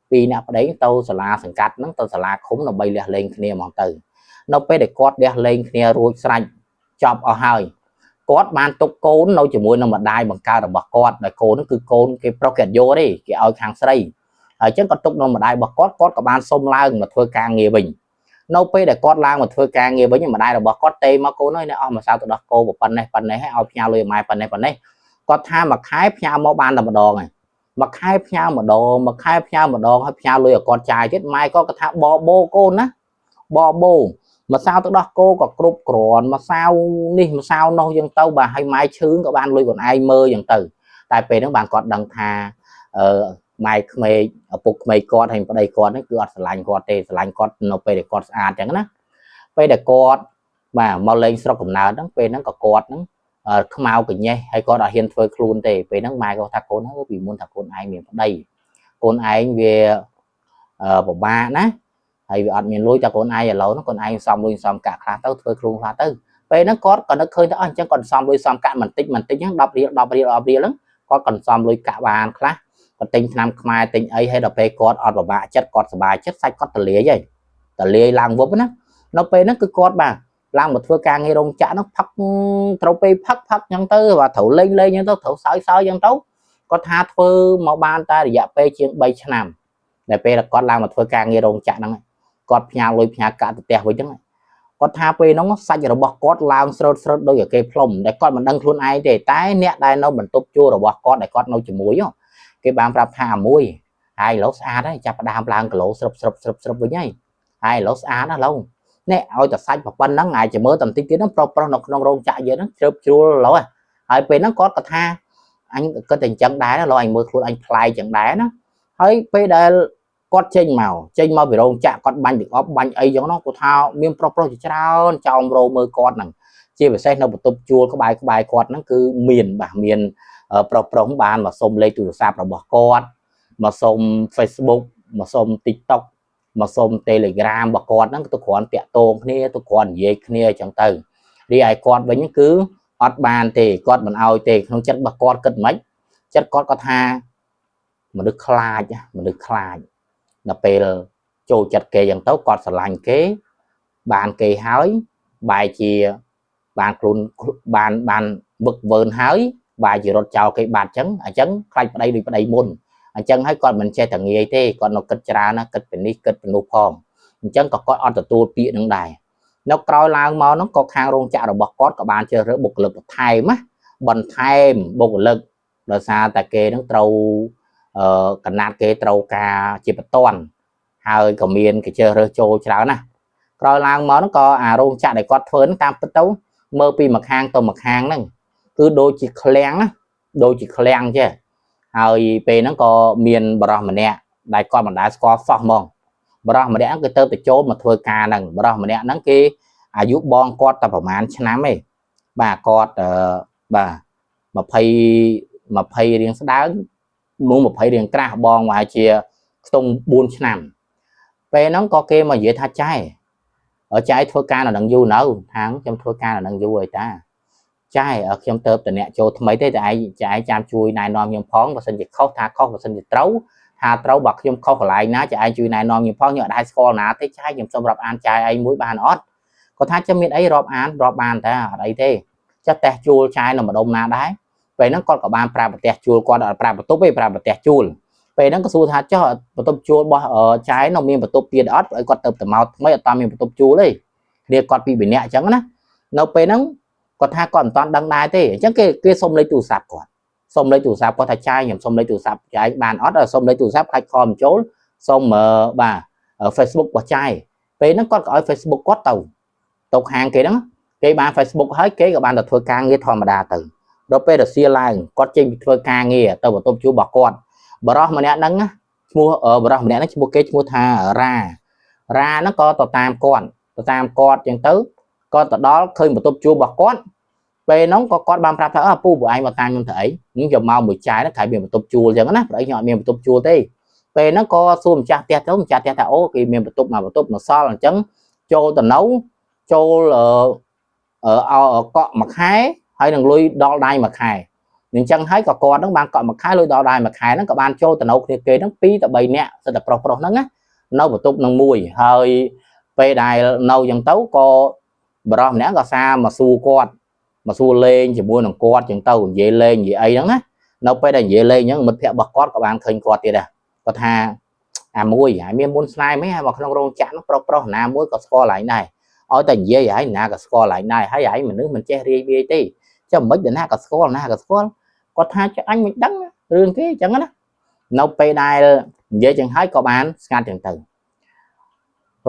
ពីអ្នកប្តីទៅសាលាសង្កាត់ហ្នឹងទៅសាលាឃុំដើម្បីលះលេងគ្នាហ្មងទៅនៅពេលដែលគាត់លះលេងគ្នារួចស្រេចចប់អស់ហើយគាត់បានទុកកូននៅជាមួយនឹងម្ដាយបង្កើតរបស់គាត់ដែលកូនហ្នឹងគឺកូនគេប្រុសគេអត់យកទេគេឲ្យខាងស្រីហើយអញ្ចឹងគាត់ទុកនៅម្ដាយរបស់គាត់គាត់ក៏បានសុំឡើងមកធ្វើការងារវិញនៅពេលដែលគាត់ឡើងមកធ្វើការងារវិញម្ដាយរបស់គាត់ទេមកកូនអើយនេះអស់ម្សៅទៅដោះគោប៉ុណ្ណេះប៉ុណ្ណេះឲ្យផ្ញើលុយម៉ែប៉ុណ្ណេះប៉ុណ្ណេះគាត់ថាមួយខែផ្ញើមកបានតែម្ដងហើយមួយខែផ្ញើម្ដងមួយខែផ្ញើម្ដងហើយផ្ញើលុយឲ្យគាត់ចាយទៀតម៉ែគាត់ក៏ថាបបោកូនណាបបោម្សៅទឹកដោះគោក៏គ្រប់គ្រាន់ម្សៅនេះម្សៅនោះយ៉ាងទៅបាទឲ្យម៉ែឈឺក៏បានលុយខ្លួនឯងមើលយ៉ាងទៅតែពេលហ្នឹងបានគាត់ដឹងថាអឺម៉ែក្មេកឪពុកក្មេកគាត់ហើយប្តីគាត់ហ្នឹងគឺអត់ស្រឡាញ់គាត់ទេស្រឡាញ់គាត់នៅពេលដែលគាត់ស្អាតអញ្ចឹងណាពេលដែលគាត់បាទមកលេងស្រុកកំណើតហ្នឹងពេលហ្នឹងក៏គាត់ហ្នឹងខ្មៅកញេះហើយគាត់អត់ហ៊ានធ្វើខ្លួនទេពេលហ្នឹងម៉ែគាត់ថាកូនហ្នឹងពីមុនថាកូនឯងមានប្តីកូនឯងវាពិបាកណាហើយវាអត់មានលុយតែកូនឯងឥឡូវហ្នឹងកូនឯងសំលុយសំកាក់ខ្លះទៅធ្វើខ្លួនខ្លះទៅពេលហ្នឹងគាត់ក៏នឹកឃើញថាអស់អញ្ចឹងគាត់សំលុយសំកាក់បន្តិចបន្តិចហ្នឹង10រៀល10រៀល10រៀលហ្នឹងគាត់ក៏សំលុយកាក់បានខ្លះគាត់ទិញថ្នាំខ្មែរទិញអីហើយដល់ពេលគាត់អត់ពិបាកចិត្តគាត់សប្បាយចិត្តសាច់គាត់តលាយហើយតលាយឡើងវប់ណានៅពេលហ្នឹងគឺគាត់បាទឡើងមកធ្វើការងាររោងចក្រហ្នឹងផឹកត្រូវពេលផឹកផឹកអញ្ចឹងទៅបាទត្រូវលេងលេងអញ្ចឹងទៅត្រូវសើចសើចអញ្ចឹងទៅគាត់ថាធ្វើមកបានតែរយៈពេលជាង3ឆ្នាំដែលពេលគាត់ឡើងមកធ្វើការងាររោងចក្រហ្នឹងគាត់ផ្ញើលុយផ្ញើកាក់ទៅផ្ទះវិញហ្នឹងគាត់ថាពេលហ្នឹងសាច់របស់គាត់ឡើងស្រូតស្រូតដូចគេផ្លុំដែលគាត់មិនដឹងខ្លួនឯងទេតែអ្នកដែលនៅបន្ទប់ជួលរបស់គាត់ដែលគាត់នៅជាមួយគេបានប្រាប់ថាមួយហើយឥឡូវស្អាតហើយចាប់ផ្ដើមឡើងគីឡូស្រុបស្រុបស្រុបស្រុបវិញហើយហើយឥឡូវស្អាតណាស់ឥឡូវនេះឲ្យតែសាច់ប៉ុណ្ណឹងអាចจะមើលតែបន្តិចទៀតហ្នឹងប្រុសប្រុសនៅក្នុងរោងចក្រយើងហ្នឹងជ្រើបជ្រួលឥឡូវហើយពេលហ្នឹងគាត់ក៏ថាអញគិតតែអញ្ចឹងដែរឥឡូវអញមើលខ្លួនអញប្លែកចឹងដែរណាហើយពេលដែលគាត់ចេញមកចេញមកពីរោងចក្រគាត់បាញ់ទឹកអប់បាញ់អីចឹងនោះគាត់ថាមានប្រុសប្រុសជាច្រើនចោមរោមើលគាត់ហ្នឹង ជាពិសេសនៅបន្ទប់ជួលក្បែរក្បែរគាត់ហ្នឹងគឺមានបាទមានប្រុសប្រុសបានមកសុំលេខទូរស័ព្ទរបស់គាត់មកសុំ Facebook មកសុំ TikTok មកសុំ Telegram របស់គាត់ហ្នឹងទៅគ្រាន់តាក់ទងគ្នាទៅគ្រាន់និយាយគ្នាអញ្ចឹងទៅរីឯគាត់វិញគឺអត់បានទេគាត់មិនអោយទេក្នុងចិត្តរបស់គាត់គិតមិនចិត្តគាត់គាត់ថាមនុស្សខ្លាចមនុស្សខ្លាចដល់ពេលចូលចិត្តគេអញ្ចឹងទៅគាត់ស្រឡាញ់គេបានគេហើយបែរជាបានខ្លួនបានបានវឹកវើនហើយបែរជារត់ចោលគេបាត់អញ្ចឹងអញ្ចឹងខ្លាចប្តីដូចប្តីមុនអញ្ចឹងហើយគាត់មិនចេះតែងាយទេគាត់នៅគិតច្រើនណាគិតពីនេះគិតពីនោះផងអញ្ចឹងក៏គាត់អត់ទទួលពាក្យនឹងដែរនៅក្រោយឡើងមកហ្នឹងក៏ខាងរោងចក្ររបស់គាត់ក៏បានជ្រើសរើសបុគ្គលិកបន្ថែមណាបន្ថែមបុគ្គលិកដោយសារតែគេនឹងត្រូវអឺកណាត់គេត្រូវការជាបន្ទាន់ហើយក៏មានគេជ្រើសរើសចូលច្រើនណាស់ក្រោយឡើងមកហ្នឹងក៏អារោងចក្រដែលគាត់ធ្វើហ្នឹងតាមពិតទៅមើលពីមួយខាងទៅមួយខាងហ្នឹងគឺដូចជាឃ្លាំងណាដូចជាឃ្លាំងចេះហើយពេលហ្នឹងក៏មានបរិសម្នាក់ដែលគាត់មិនដែលស្គាល់សោះហ្មងបរិសម្នាក់ហ្នឹងគឺទៅទៅចូលមកធ្វើការហ្នឹងបរិសម្នាក់ហ្នឹងគេអាយុបងគាត់តែប្រហែលឆ្នាំទេបាទគាត់អឺបាទ20 20រៀងស្ដើងនោះ20រៀងក្រាស់បងប្រហែលជាខ្ទង់4ឆ្នាំពេលហ្នឹងក៏គេមកនិយាយថាចែចែធ្វើការនៅនឹងយូរនៅខាងខ្ញុំធ្វើការនៅនឹងយូរហើយតាចែខ្ញុំទៅតអ្នកចូលថ្មីទេតែឯងចែចាំជួយណែនាំខ្ញុំផងបើសិនជាខុសថាខុសបើសិនជាត្រូវថាត្រូវបើខ្ញុំខុសកន្លែងណាចែឯងជួយណែនាំខ្ញុំផងខ្ញុំអត់ដែរស្គាល់ណាទេចែខ្ញុំសូមរាប់អានចែឯងមួយបានអត់គាត់ថាចាំមានអីរាប់អានរាប់បានតាអត់អីទេចាស់តេះជួលចែនៅម្ដុំណាដែរពេលហ្នឹងគាត់ក៏បានប្រាប់ប្រទេសជួលគាត់អត់ប្រាប់បន្ទប់ទេប្រាប់ប្រទេសជួលពេលហ្នឹងក៏សួរថាចុះបន្ទប់ជួលរបស់ចែនៅមានបន្ទប់ទៀតអត់ឲ្យគាត់ទៅទៅមកថ្មីអត់តាមមានបន្ទប់ជួលទេគ្នាគាត់ពីរនាក់អញ្ចឹងណានៅពេលហ្នឹងគាត់ថាគាត់មិនតាន់ដឹងដែរទេអញ្ចឹងគេគេសុំលេខទូរស័ព្ទគាត់សុំលេខទូរស័ព្ទគាត់ថាចាយខ្ញុំសុំលេខទូរស័ព្ទចាយបានអត់សុំលេខទូរស័ព្ទខ្លាចខមចូលសុំបាទ Facebook របស់ចាយពេលហ្នឹងគាត់ក៏ឲ្យ Facebook គាត់ទៅទៅខាងគេហ្នឹងគេបាន Facebook ហើយគេក៏បានទៅធ្វើការងារធម្មតាទៅដល់ពេលរសៀលឡើងគាត់ចេញពីធ្វើការងារទៅបន្ទប់ជួលរបស់គាត់បរោះម្នាក់ហ្នឹងឈ្មោះបរោះម្នាក់ហ្នឹងឈ្មោះគេឈ្មោះថារ៉ារ៉ាហ្នឹងក៏ទៅតាមគាត់ទៅតាមគាត់អញ្ចឹងទៅគាត់ទៅដល់ឃើញបន្ទប់ជួលរបស់គាត់ពេលហ្នឹងក៏គាត់បានប្រាប់ថាអើពូពួកឯងមកតាមខ្ញុំធ្វើអីខ្ញុំយកមកមួយចាយហ្នឹងក្រែមានបន្ទប់ជួលអញ្ចឹងណាព្រោះខ្ញុំអត់មានបន្ទប់ជួលទេពេលហ្នឹងក៏សួរម្ចាស់ផ្ទះទៅម្ចាស់ផ្ទះថាអូគេមានបន្ទប់មួយបន្ទប់នៅសល់អញ្ចឹងចូលទៅនៅចូលអឺកក់មួយខែហើយនឹងលុយដល់ដៃមួយខែអញ្ចឹងហើយក៏គាត់ហ្នឹងបានកក់មួយខែលុយដល់ដៃមួយខែហ្នឹងក៏បានចូលទៅនៅគ្នាគេហ្នឹង2ទៅ3នាក់សិតតែប្រុសប្រុសហ្នឹងណានៅបន្ទប់នឹងមួយហើយពេលដែលនៅអញ្ចឹងទៅក៏បរោះម្នាក់ក៏សារមកសួរគាត់មកសួរលេងជាមួយនឹងគាត់អញ្ចឹងទៅនិយាយលេងនិយាយអីហ្នឹងណានៅពេលដែលនិយាយលេងអញ្ចឹងមិត្តភក្តិរបស់គាត់ក៏បានឃើញគាត់ទៀតដែរគាត់ថាអាមួយហើយមានមុនស្នេហ៍មិនហើយមកក្នុងរោងចក្រហ្នឹងប្រុសប្រុសណាមួយក៏ស្គាល់ឯងដែរឲ្យតែនិយាយហើយណាក៏ស្គាល់ឯងដែរហើយឯងមនុស្សមិនចេះរាយវាយទេចាំមិនដល់ណាក៏ស្គាល់ណាក៏ស្គាល់គាត់ថាអញមិនដឹងរឿងគេអញ្ចឹងណានៅពេលដែលនិយាយចឹងហើយក៏បានស្ងាត់ចឹងទៅ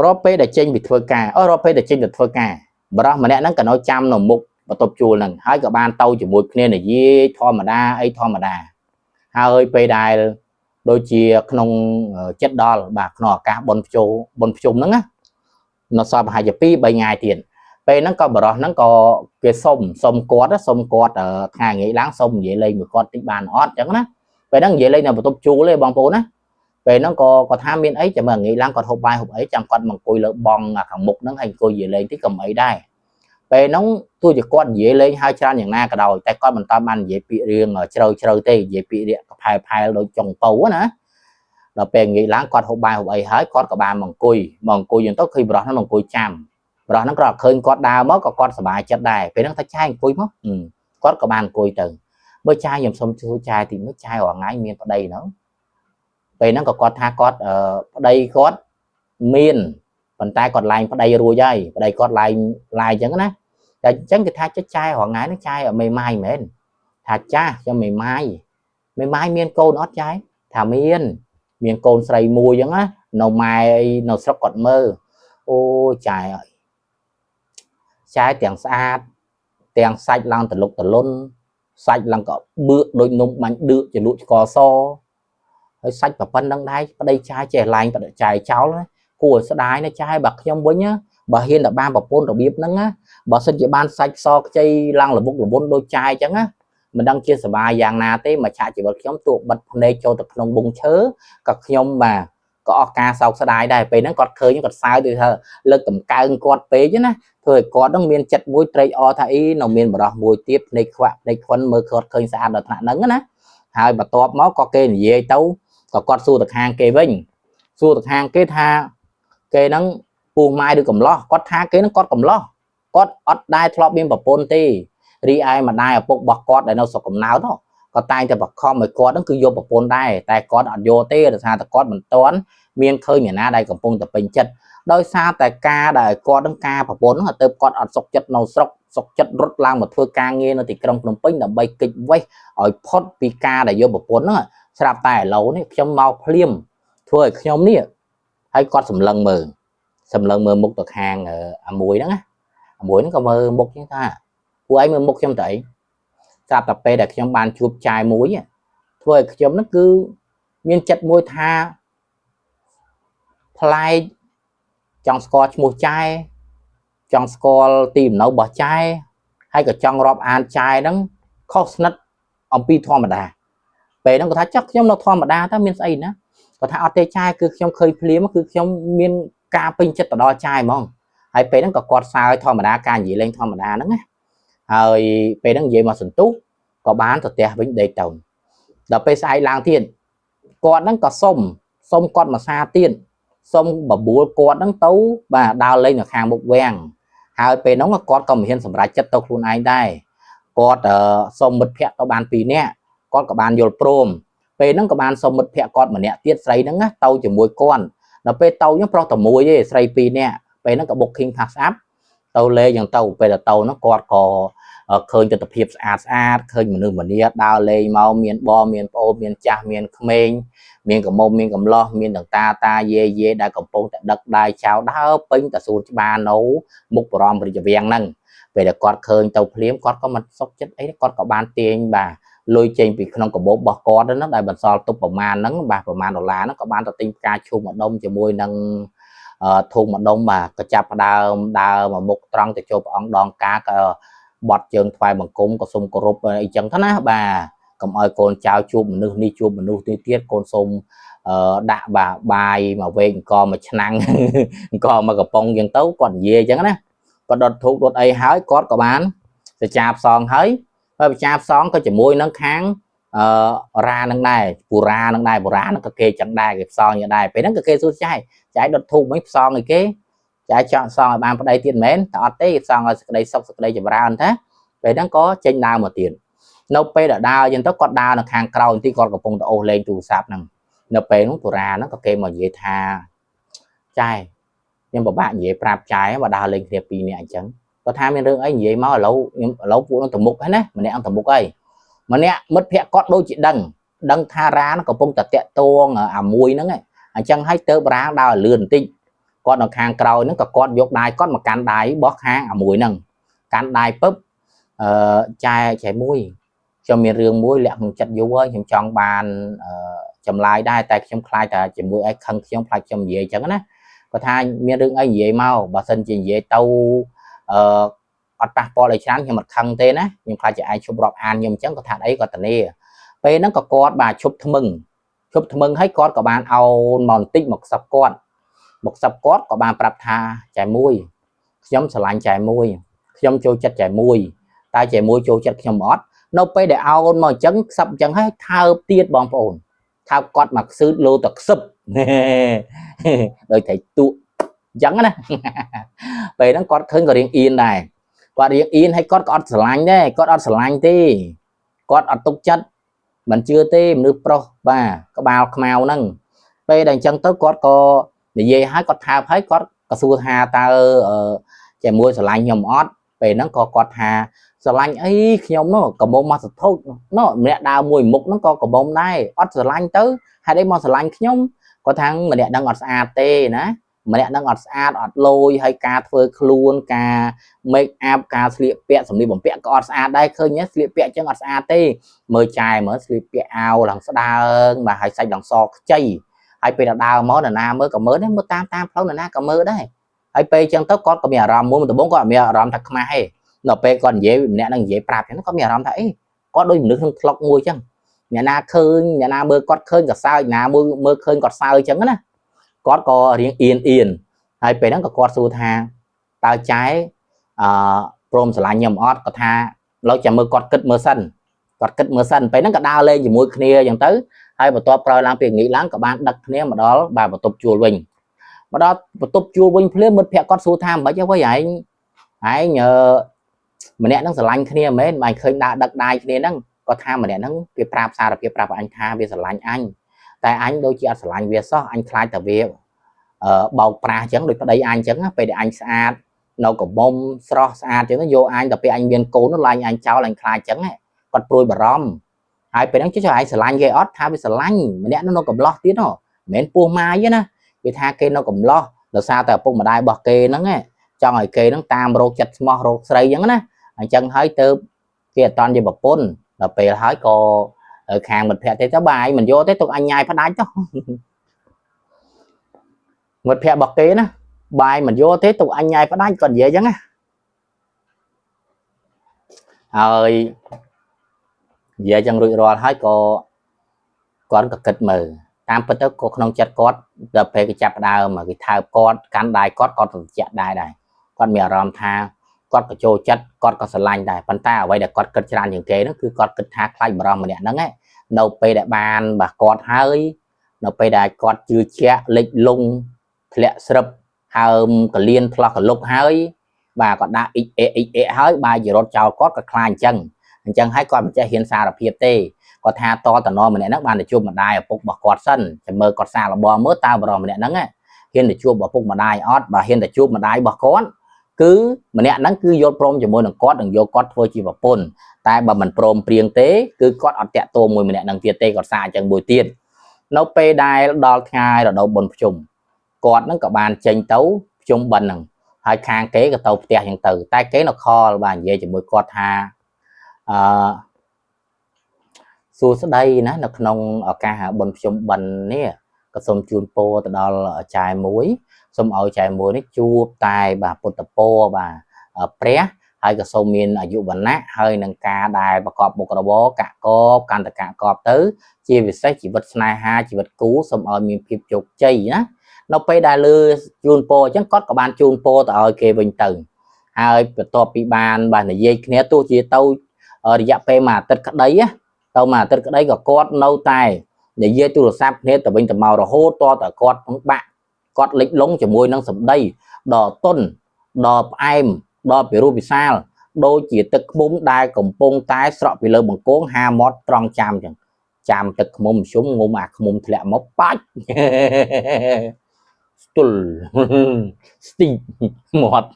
រាល់ពេលដែលចេញពីធ្វើការអូរាល់ពេលដែលចេញទៅធ្វើការបរោះម្នាក់ហ្នឹងក៏នៅចាំនៅមុខបន្ទប់ជួលហ្នឹងហើយក៏បានទៅជាមួយគ្នានិយាយធម្មតាអីធម្មតាហើយពេលដែលដូចជាក្នុងចិត្តដល់បាទក្នុងឱកាសបុណ្យភ្ជុំបុណ្យភ្ជុំហ្នឹងណានៅសល់ប្រហែលជា2 3ថ្ងៃទៀតពេលហ្នឹងក៏បរោះហ្នឹងក៏គេសុំសុំគាត់សុំគាត់ថ្ងៃងាយឡើងសុំនិយាយលេងមួយគាត់តិចបានអត់អញ្ចឹងណាពេលហ្នឹងនិយាយលេងនៅបន្ទប់ជួលទេបងប្អូនណាពេលហ្នឹងក៏គាត់ថាមានអីចាំមើលងាយឡើងគាត់ហូបបាយហូបអីចាំគាត់មកអង្គុយលើបងខាងមុខហ្នឹងហើយអង្គុយនិយាយលេងតិចក៏មិនអីដែរពេលហ្នឹងទោះជាគាត់និយាយលេងហើយច្រើនយ៉ាងណាក៏ដោយតែគាត់មិនតាន់បាននិយាយពាក្យរឿងជ្រៅជ្រៅទេនិយាយពាក្យរាកផែផែលដូចចុងពៅណាដល់ពេលងាយឡើងគាត់ហូបបាយហូបអីហើយគាត់ក៏បានមកអង្គុយមកអង្គុយយ៉ាងទៅឃើញប្រុសហ្នឹងអង្គុយចាំប្រុសហ្នឹងក៏ឃើញគាត់ដើរមកក៏គាត់សប្បាយចិត្តដែរពេលហ្នឹងថាចាយអង្គុយមកគាត់ក៏បានអង្គុយទៅមើលចាយខ្ញុំសុំជួយចាយតិចមើលចាយរាល់ថ្ងៃមានប្តីហ្នឹងពេលហ្នឹងក៏គាត់ថាគាត់ប្តីគាត់មានប៉ុន្តែគាត់ឡើងប្តីរួចហើយប្តីគាត់ឡើងឡាយអញ្ចឹងណាតែអញ្ចឹងគេថាចិត្តចាយរាល់ថ្ងៃហ្នឹងចាយមេម៉ាយមែនថាចាស់ខ្ញុំមេម៉ាយមេម៉ាយមានកូនអត់ចាយថាមានមានកូនស្រីមួយអញ្ចឹងណានៅម៉ែនៅស្រុកគាត់មើលអូចាយអើយចាយទាំងស្អាតទាំងសាច់ឡើងតលុកតលុនសាច់ឡើងក៏បឿកដូចនំបាញ់ឌឿកជាលក់ឆ្កសហើយសាច់ប្រប៉ុណ្្នឹងដែរប្តីចាយចេះឡើងប្តីចាយចោលណាគួរឲ្យស្ដាយណាចាយបើខ្ញុំវិញ បើហ៊ានតែបានប្រពន្ធរបៀបហ្នឹងណាបើសិនជាបានសាច់សខ្ចីឡើងលបុកលវុនដូចចាយអញ្ចឹងណាមិនដឹងជាសបាយយ៉ាងណាទេមួយឆាកជីវិតខ្ញុំទោះបិទភ្នែកចូលទៅក្នុងប៊ុងឈើក៏ខ្ញុំបាទក៏អស់ការសោកស្ដាយដែរពេលហ្នឹងគាត់ឃើញគាត់សើចដូចថាលើកតម្កើងគាត់ពេកណាធ្វើឲ្យគាត់នឹងមានចិត្តមួយត្រេកអរថាអីនៅមានបរោះមួយទៀតភ្នែកខ្វាក់ភ្នែកខ្វិនមើលគាត់ឃើញស្អាតដល់ថ្នាក់ហ្នឹងណាហើយបន្ទាប់មកក៏គេនិយាយទៅក៏គាត់សួរទៅខាងគេវិញសួរទៅខាងគេថាគេហ្នឹងពោះម៉ាយឬកំឡោះគាត់ថាគេហ្នឹងគាត់កំឡោះគាត់អត់ដែរធ្លាប់មានប្រពន្ធទេរីឯម្ដាយឪពុករបស់គាត់ដែលនៅស្រុកកំណើតនោះក៏តែងតែបខំឲ្យគាត់ហ្នឹងគឺយកប្រពន្ធដែរតែគាត់អត់យកទេដោយសារតែគាត់មិនទាន់មានឃើញអ្នកណាដែលកំពុងតែពេញចិត្តដោយសារតែការដែលគាត់នឹងការប្រពន្ធហ្នឹងទៅគាត់អត់សុខចិត្តនៅស្រុកសុខចិត្តរត់ឡើងមកធ្វើការងារនៅទីក្រុងភ្នំពេញដើម្បីគេចវេះឲ្យផុតពីការដែលយកប្រពន្ធហ្នឹងស្រាប់តែឥឡូវនេះខ្ញុំមកភ្លាមធ្វើឲ្យខ្ញុំនេះហើយគាត់សម្លឹងមើលសម្លឹងមើលមុខទៅខាងអាមួយហ្នឹងណាអាមួយហ្នឹងក៏មើលមុខចឹងថាពួកឯងមើលមុខខ្ញុំទៅអីស្រាប់តែពេលដែលខ្ញុំបានជួបចាយមួយធ្វើឲ្យខ្ញុំហ្នឹងគឺមានចិត្តមួយថាប្លែកចង់ស្គាល់ឈ្មោះចែចង់ស្គាល់ទីលំនៅរបស់ចែហើយក៏ចង់រាប់អានចែហ្នឹងខុសស្និទ្ធអំពីធម្មតាពេលហ្នឹងគាត់ថាចាក់ខ្ញុំនៅធម្មតាតើមានស្អីណាគាត់ថាអត់ទេចែគឺខ្ញុំឃើញភ្លាមគឺខ្ញុំមានការពេញចិត្តទៅដល់ចែហ្មងហើយពេលហ្នឹងក៏គាត់សើចធម្មតាការនិយាយលេងធម្មតាហ្នឹងណាហើយពេលហ្នឹងនិយាយមកសន្ទុះក៏បានទៅផ្ទះវិញដេកទៅដល់ពេលស្អែកឡើងទៀតគាត់ហ្នឹងក៏សុំសុំគាត់មួយសាទៀតសុំបបួលគាត់ហ្នឹងទៅបាទដើរលេងនៅខាងមុខវាំងហើយពេលហ្នឹងគាត់ក៏មិនហ៊ានសម្រេចចិត្តទៅខ្លួនឯងដែរគាត់សុំមិត្តភ័ក្តិទៅបាន2នាក់គាត់ក៏បានយល់ព្រមពេលហ្នឹងក៏បានសុំមិត្តភ័ក្តិគាត់ម្នាក់ទៀតស្រីហ្នឹងណាទៅជាមួយគាត់ដល់ពេលទៅហ្នឹងប្រុសតែមួយទេស្រី2នាក់ពេលហ្នឹងក៏ booking pass up ទៅលេងយ៉ាងទៅពេលទៅហ្នឹងគាត់ក៏ឃើញទស្សនភាពស្អាតស្អាតឃើញមនុស្សម្នាដើរលេងមកមានបងមានប្អូនមានចាស់មានក្មេងមានកំមុំមានកំឡោះមានទាំងតាតាយាយយាយដែលកំពុងតែដឹកដៃចោលដើរពេញតែសួនច្បារនៅមុខបរមរាជវាំងហ្នឹងពេលដែលគាត់ឃើញទៅភ្លាមគាត់ក៏មិនសុខចិត្តអីគាត់ក៏បានទាញបាទលុយចេញពីក្នុងកាបូបរបស់គាត់ហ្នឹងដែលបន្សល់ទុកប្រមាណហ្នឹងបាទប្រមាណដុល្លារហ្នឹងក៏បានទៅទិញផ្កាឈូកម្ដុំជាមួយនឹងធុងម្ដុំបាទក៏ចាប់ផ្ដើមដើរមកមុខត្រង់ទៅចូលព្រះអង្គដងកាក៏បត់ជើងថ្វាយបង្គំក៏សូមគោរពអីចឹងទៅណាបាទកុំឲ្យកូនចៅជួបមនុស្សនេះជួបមនុស្សនេះទៀតកូនសូមអឺដាក់បាទបាយមកវែកអង្គមួយឆ្នាំងអង្គមកកំប៉ុងចឹងទៅគាត់និយាយចឹងណាគាត់ដុតធូបដុតអីហើយគាត់ក៏បានសច្ចាផ្សងហើយហើយបច្ចាផ្សងក៏ជាមួយនឹងខាងអឺរ៉ានឹងដែរពូរ៉ានឹងដែរពូរ៉ានឹងក៏គេចឹងដែរគេផ្សងយ៉ាងដែរពេលហ្នឹងក៏គេសួរចែចែដុតធូបមិនផ្សងអីគេចែចង់សងឲ្យបានប្តីទៀតមែនតែអត់ទេផ្សងឲ្យសេចក្តីសុខសេចក្តីចម្រើនតាពេលហ្នឹងក៏ចេញដើរមកទៀតនៅពេលដែលដើរចឹងទៅគាត់ដើរនៅខាងក្រោយបន្តិចគាត់កំពុងតែអូសលេងទូរស័ព្ទហ្នឹងនៅពេលនោះពូរ៉ាហ្នឹងក៏គេមកនិយាយថាចែខ្ញុំពិបាកនិយាយប្រាប់ចែបើដើរលេងគ្នាពីរនាក់អញ្ចឹងគាត់ថាមានរឿងអីនិយាយមកឥឡូវខ្ញុំឥឡូវពួកនឹងទៅមុខហើយណាម្នាក់អង្គទៅមុខហើយម្នាក់មិត្តភក្តិគាត់ដូចជាដឹងដឹងថារ៉ាកំពុងតែតាក់ទងអាមួយហ្នឹងអញ្ចឹងហើយទៅរ៉ាដើរលឿនបន្តិចគាត់នៅខាងក្រោយហ្នឹងក៏គាត់យកដៃគាត់មកកាន់ដៃរបស់ខាងអាមួយហ្នឹងកាន់ដៃពឹបអឺចែចែមួយខ្ញុំមានរឿងមួយលាក់ក្នុងចិត្តយូរហើយខ្ញុំចង់បានអឺចម្លើយដែរតែខ្ញុំខ្លាចតែជាមួយឯងខឹងខ្ញុំខ្លាចខ្ញុំនិយាយអញ្ចឹងណាគាត់ថាមានរឿងអីនិយាយមកបើសិនជានិយាយទៅអឺអត់ប៉ះពាល់អីច្រើនខ្ញុំអត់ខឹងទេណាខ្ញុំខ្លាចជាឯងឈប់រាប់អានខ្ញុំអញ្ចឹងគាត់ថាអីគាត់ធានាពេលហ្នឹងក៏គាត់បាទឈប់ថ្មឹងឈប់ថ្មឹងហើយគាត់ក៏បានអោនមកបន្តិចមកខ្សឹបគាត់មកខ្សឹបគាត់ក៏បានប្រាប់ថាចែមួយខ្ញុំស្រឡាញ់ចែមួយខ្ញុំចូលចិត្តចែមួយតែចែមួយចូលចិត្តខ្ញុំអត់នៅពេលដែលអោនមកអញ្ចឹងខ្សឹបអញ្ចឹងហើយថើបទៀតបងប្អូនថើបគាត់មកខ្សឺតលោតខ្សឹបដោយត្រីទក់អញ្ចឹងណាពេលហ្នឹងគាត់ឃើញក៏រៀងអៀនដែរគាត់រៀងអៀនហើយគាត់ក៏អត់ស្រឡាញ់ដែរគាត់អត់ស្រឡាញ់ទេគាត់អត់ទុកចិត្តមិនជឿទេមនុស្សប្រុសបាទក្បាលខ្មៅហ្នឹងពេលដែលអញ្ចឹងទៅគាត់ក៏និយាយឲ្យគាត់ថើបហើយគាត់ក៏សួរថាតើជាមួយស្រឡាញ់ខ្ញុំអត់ពេលហ្នឹងក៏គាត់ថាស្រឡាញ់អីខ្ញុំនោះកមុំមកសធុកនោះម្នាក់ដើរមួយមុខហ្នឹងក៏កមុំដែរអត់ស្រឡាញ់ទៅហេតុអីមកស្រឡាញ់ខ្ញុំគាត់ថាម្នាក់ហ្នឹងអត់ស្អាតទេណាម្នាក់ហ្នឹងអត់ស្អាតអត់លយហើយការធ្វើខ្លួនការ make up ការស្លៀកពាក់សម្លៀកបំពាក់ក៏អត់ស្អាតដែរឃើញស្លៀកពាក់អញ្ចឹងអត់ស្អាតទេមើលចែមើលស្លៀកពាក់អាវឡើងស្ដើងបាទហើយសាច់ឡើងសខ្ចីហើយពេលដើរមកនរណាមើលក៏មើលដែរមើលតាមតាមផ្លូវនរណាក៏មើលដែរហ ហើយពេលអញ្ចឹងទៅគាត់ក៏មានអារម្មណ៍មួយដំបូងគាត់អត់មានអារម្មណ៍ថាខ្មាស់ទេដល់ពេលគាត់និយាយម្នាក់នឹងនិយាយប្រាប់អញ្ចឹងគាត់មានអារម្មណ៍ថាអេគាត់ដូចមនុស្សក្នុងថ្លុកមួយអញ្ចឹងអ្នកណាឃើញអ្នកណាមើលគាត់ឃើញក៏សើចណាមើលមើលឃើញគាត់សើចអញ្ចឹងណាគាត់ក៏រៀងអៀនអៀនហើយពេលហ្នឹងក៏គាត់សួរថាតើចែអឺព្រមស្រឡាញ់ខ្ញុំអត់គាត់ថាលោកចាំមើលគាត់គិតមើលសិនគាត់គិតមើលសិនពេលហ្នឹងក៏ដើរលេងជាមួយគ្នាអញ្ចឹងទៅហើយបន្ទាប់ក្រោយឡើងពីងាកឡើងក៏បានដឹកគ្នាមកដល់បាទបន្ទប់ជួលវិញមកដល់បន្ទប់ជួលវិញភ្លាមមិត្តភក្តិគាត់សួរថាមិនខ្មិចទេវិញឯងឯងអឺម្នាក់ហ្នឹងស្រឡាញ់គ្នាមែនបើឃើញដើរដឹកដៃគ្នាហ្នឹងគាត់ថាម្នាក់ហ្នឹងវាប្រាប់សារភាពប្រាប់អញថាវាស្រឡាញ់អញតែអញដូចជាអត់ស្រឡាញ់វាសោះអញខ្លាចតែវាអឺបោកប្រាស់អញ្ចឹងដូចប្តីអញអញ្ចឹងពេលដែលអញស្អាតនៅកមុំស្រស់ស្អាតអញ្ចឹងយកអញដល់ពេលអញមានកូននោះឡើងអញចោលអញខ្លាចអញ្ចឹងគាត់ព្រួយបារម្ភហើយពេលហ្នឹងចុះឯងស្រឡាញ់គេអត់ថាវាស្រឡាញ់ម្នាក់នោះនៅកំឡោះទៀតហ៎មិនមែនពោះម៉ាយទេណាគេថាគេនៅកំឡោះដោយសារតែឪពុកម្ដាយរបស់គេហ្នឹងចង់ឲ្យគេហ្នឹងតាមរោគចិត្តស្មោះរោគស្រីអញ្ចឹងណាអញ្ចឹងហើយទៅគេអត់តន់ជាប្រពន្ធដល់ពេលហើយក៏ខាងមិត្តភក្តិទេទៅបាយមិនយកទេទុកអញញ៉ាយផ្ដាច់ទៅមិត្តភក្តិរបស់គេណាបាយមិនយកទេទុកអញញ៉ាយផ្ដាច់គាត់និយាយអញ្ចឹងណាហើយនិយាយចឹងរួចរាល់ហើយក៏គាត់ក៏គិតមើលតាមពិតទៅក៏ក្នុងចិត្តគាត់ដល់ពេលគេចាប់ដើមគេថើបគាត់កាន់ដៃគាត់គាត់ត្រជាក់ដែរដែរគាត់មានអារម្មណ៍ថាគាត់ក៏ចូលចិត្តគាត់ក៏ស្រឡាញ់ដែរប៉ុន្តែអ្វីដែលគាត់គិតច្រើនជាងគេនោះគឺគាត់គិតថាខ្លាចបរិសម្នាក់ហ្នឹងនៅពេលដែលបានបាទគាត់ហើយនៅពេលដែលគាត់ជឿជាក់លិចលង់ធ្លាក់ស្រឹបហើមកលៀនផ្លោះកលុកហើយបាទគាត់ដាក់អ៊ីអេអ៊ីអេហើយបាយជារត់ចោលគាត់ក៏ខ្លាចអញ្ចឹងអញ្ចឹងហើយគាត់មិនចេះហ៊ានសារភាពទេគាត់ថាតតំណម្នាក់ហ្នឹងបានទៅជួបម្ដាយឪពុករបស់គាត់សិនចាំមើលគាត់សារលបងមើលតើបរិសម្នាក់ហ្នឹងហ៊ានទៅជួបឪពុកម្ដាយអត់បើហ៊ានទៅជួបម្ដាយរបស់គាត់គឺម្នាក់ហ្នឹងគឺយល់ព្រមជាមួយនឹងគាត់នឹងយកគាត់ធ្វើជាប្រពន្ធតែបើមិនព្រមព្រៀងទេគឺគាត់អត់តាក់ទងមួយម្នាក់ហ្នឹងទៀតទេគាត់សារអញ្ចឹងមួយទៀតនៅពេលដែលដល់ថ្ងៃរដូវបុណ្យភ្ជុំគាត់ហ្នឹងក៏បានចេញទៅភ្ជុំបិណ្ឌហ្នឹងហើយខាងគេក៏ទៅផ្ទះអញ្ចឹងទៅតែគេនៅខលបាទនិយាយជាមួយគាត់ថាអឺសួស្តីណានៅក្នុងឱកាសបុណ្យភ្ជុំបិណ្ឌនេះក៏សូមជូនពរទៅដល់ចែមួយសូមឲ្យចែមួយនេះជួបតែបាទពុទ្ធពរបាទព្រះហើយក៏សូមមានអាយុវណ្ណៈហើយនឹងការដែលប្រកបមុខរបរកាក់កបកាន់តកាក់កបទៅជាពិសេសជីវិតស្នេហាជីវិតគូសូមឲ្យមានភាពជោគជ័យណានៅពេលដែលលើជូនពរអញ្ចឹងគាត់ក៏បានជូនពរទៅឲ្យគេវិញទៅហើយបន្ទាប់ពីបានបាទនិយាយគ្នាទោះជាទៅរយៈពេលមួយអាទិត្យក្តីណាទៅមួយអាទិត្យក្តីក៏គាត់នៅតែនិយាយទូរស័ព្ទគ្នាទៅវិញទៅមករហូតតតែគាត់បាក់គាត់លិចលង់ជាមួយនឹងសម្ដីដ៏ទន់ដ៏ផ្អែមដ៏ពិរោះពិសាលដូចជាទឹកឃ្មុំដែលកំពុងតែស្រក់ពីលើបង្គងហាមាត់ត្រង់ចាំចឹងចាំទឹកឃ្មុំជុំងុំអាឃ្មុំធ្លាក់មកបាច់ស្ទល់ស្ទីមាត់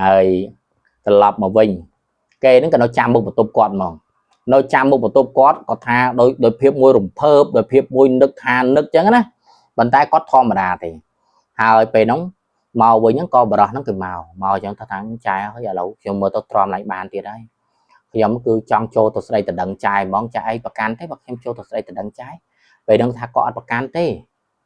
ហើយត្រឡប់មកវិញគេហ្នឹងក៏នៅចាំមុខបន្ទប់គាត់ហ្មងនៅចាំមុខបន្ទប់គាត់គាត់ថាដោយដោយភាពមួយរំភើបដោយភាពមួយនឹកថានឹកចឹងណាប៉ុន្តែគាត់ធម្មតាទេហើយពេលហ្នឹងមកវិញហ្នឹងក៏បរោះហ្នឹងគឺមកមកអញ្ចឹងថាថាចែហើយឥឡូវខ្ញុំមើលទៅទ្រាំឡើងបានទៀតហើយខ្ញុំគឺចង់ចូលទៅស្ដីតដឹងចែហ្មងចែឯងប្រកាន់ទេបើខ្ញុំចូលទៅស្ដីតដឹងចែពេលហ្នឹងថាគាត់អត់ប្រកាន់ទេ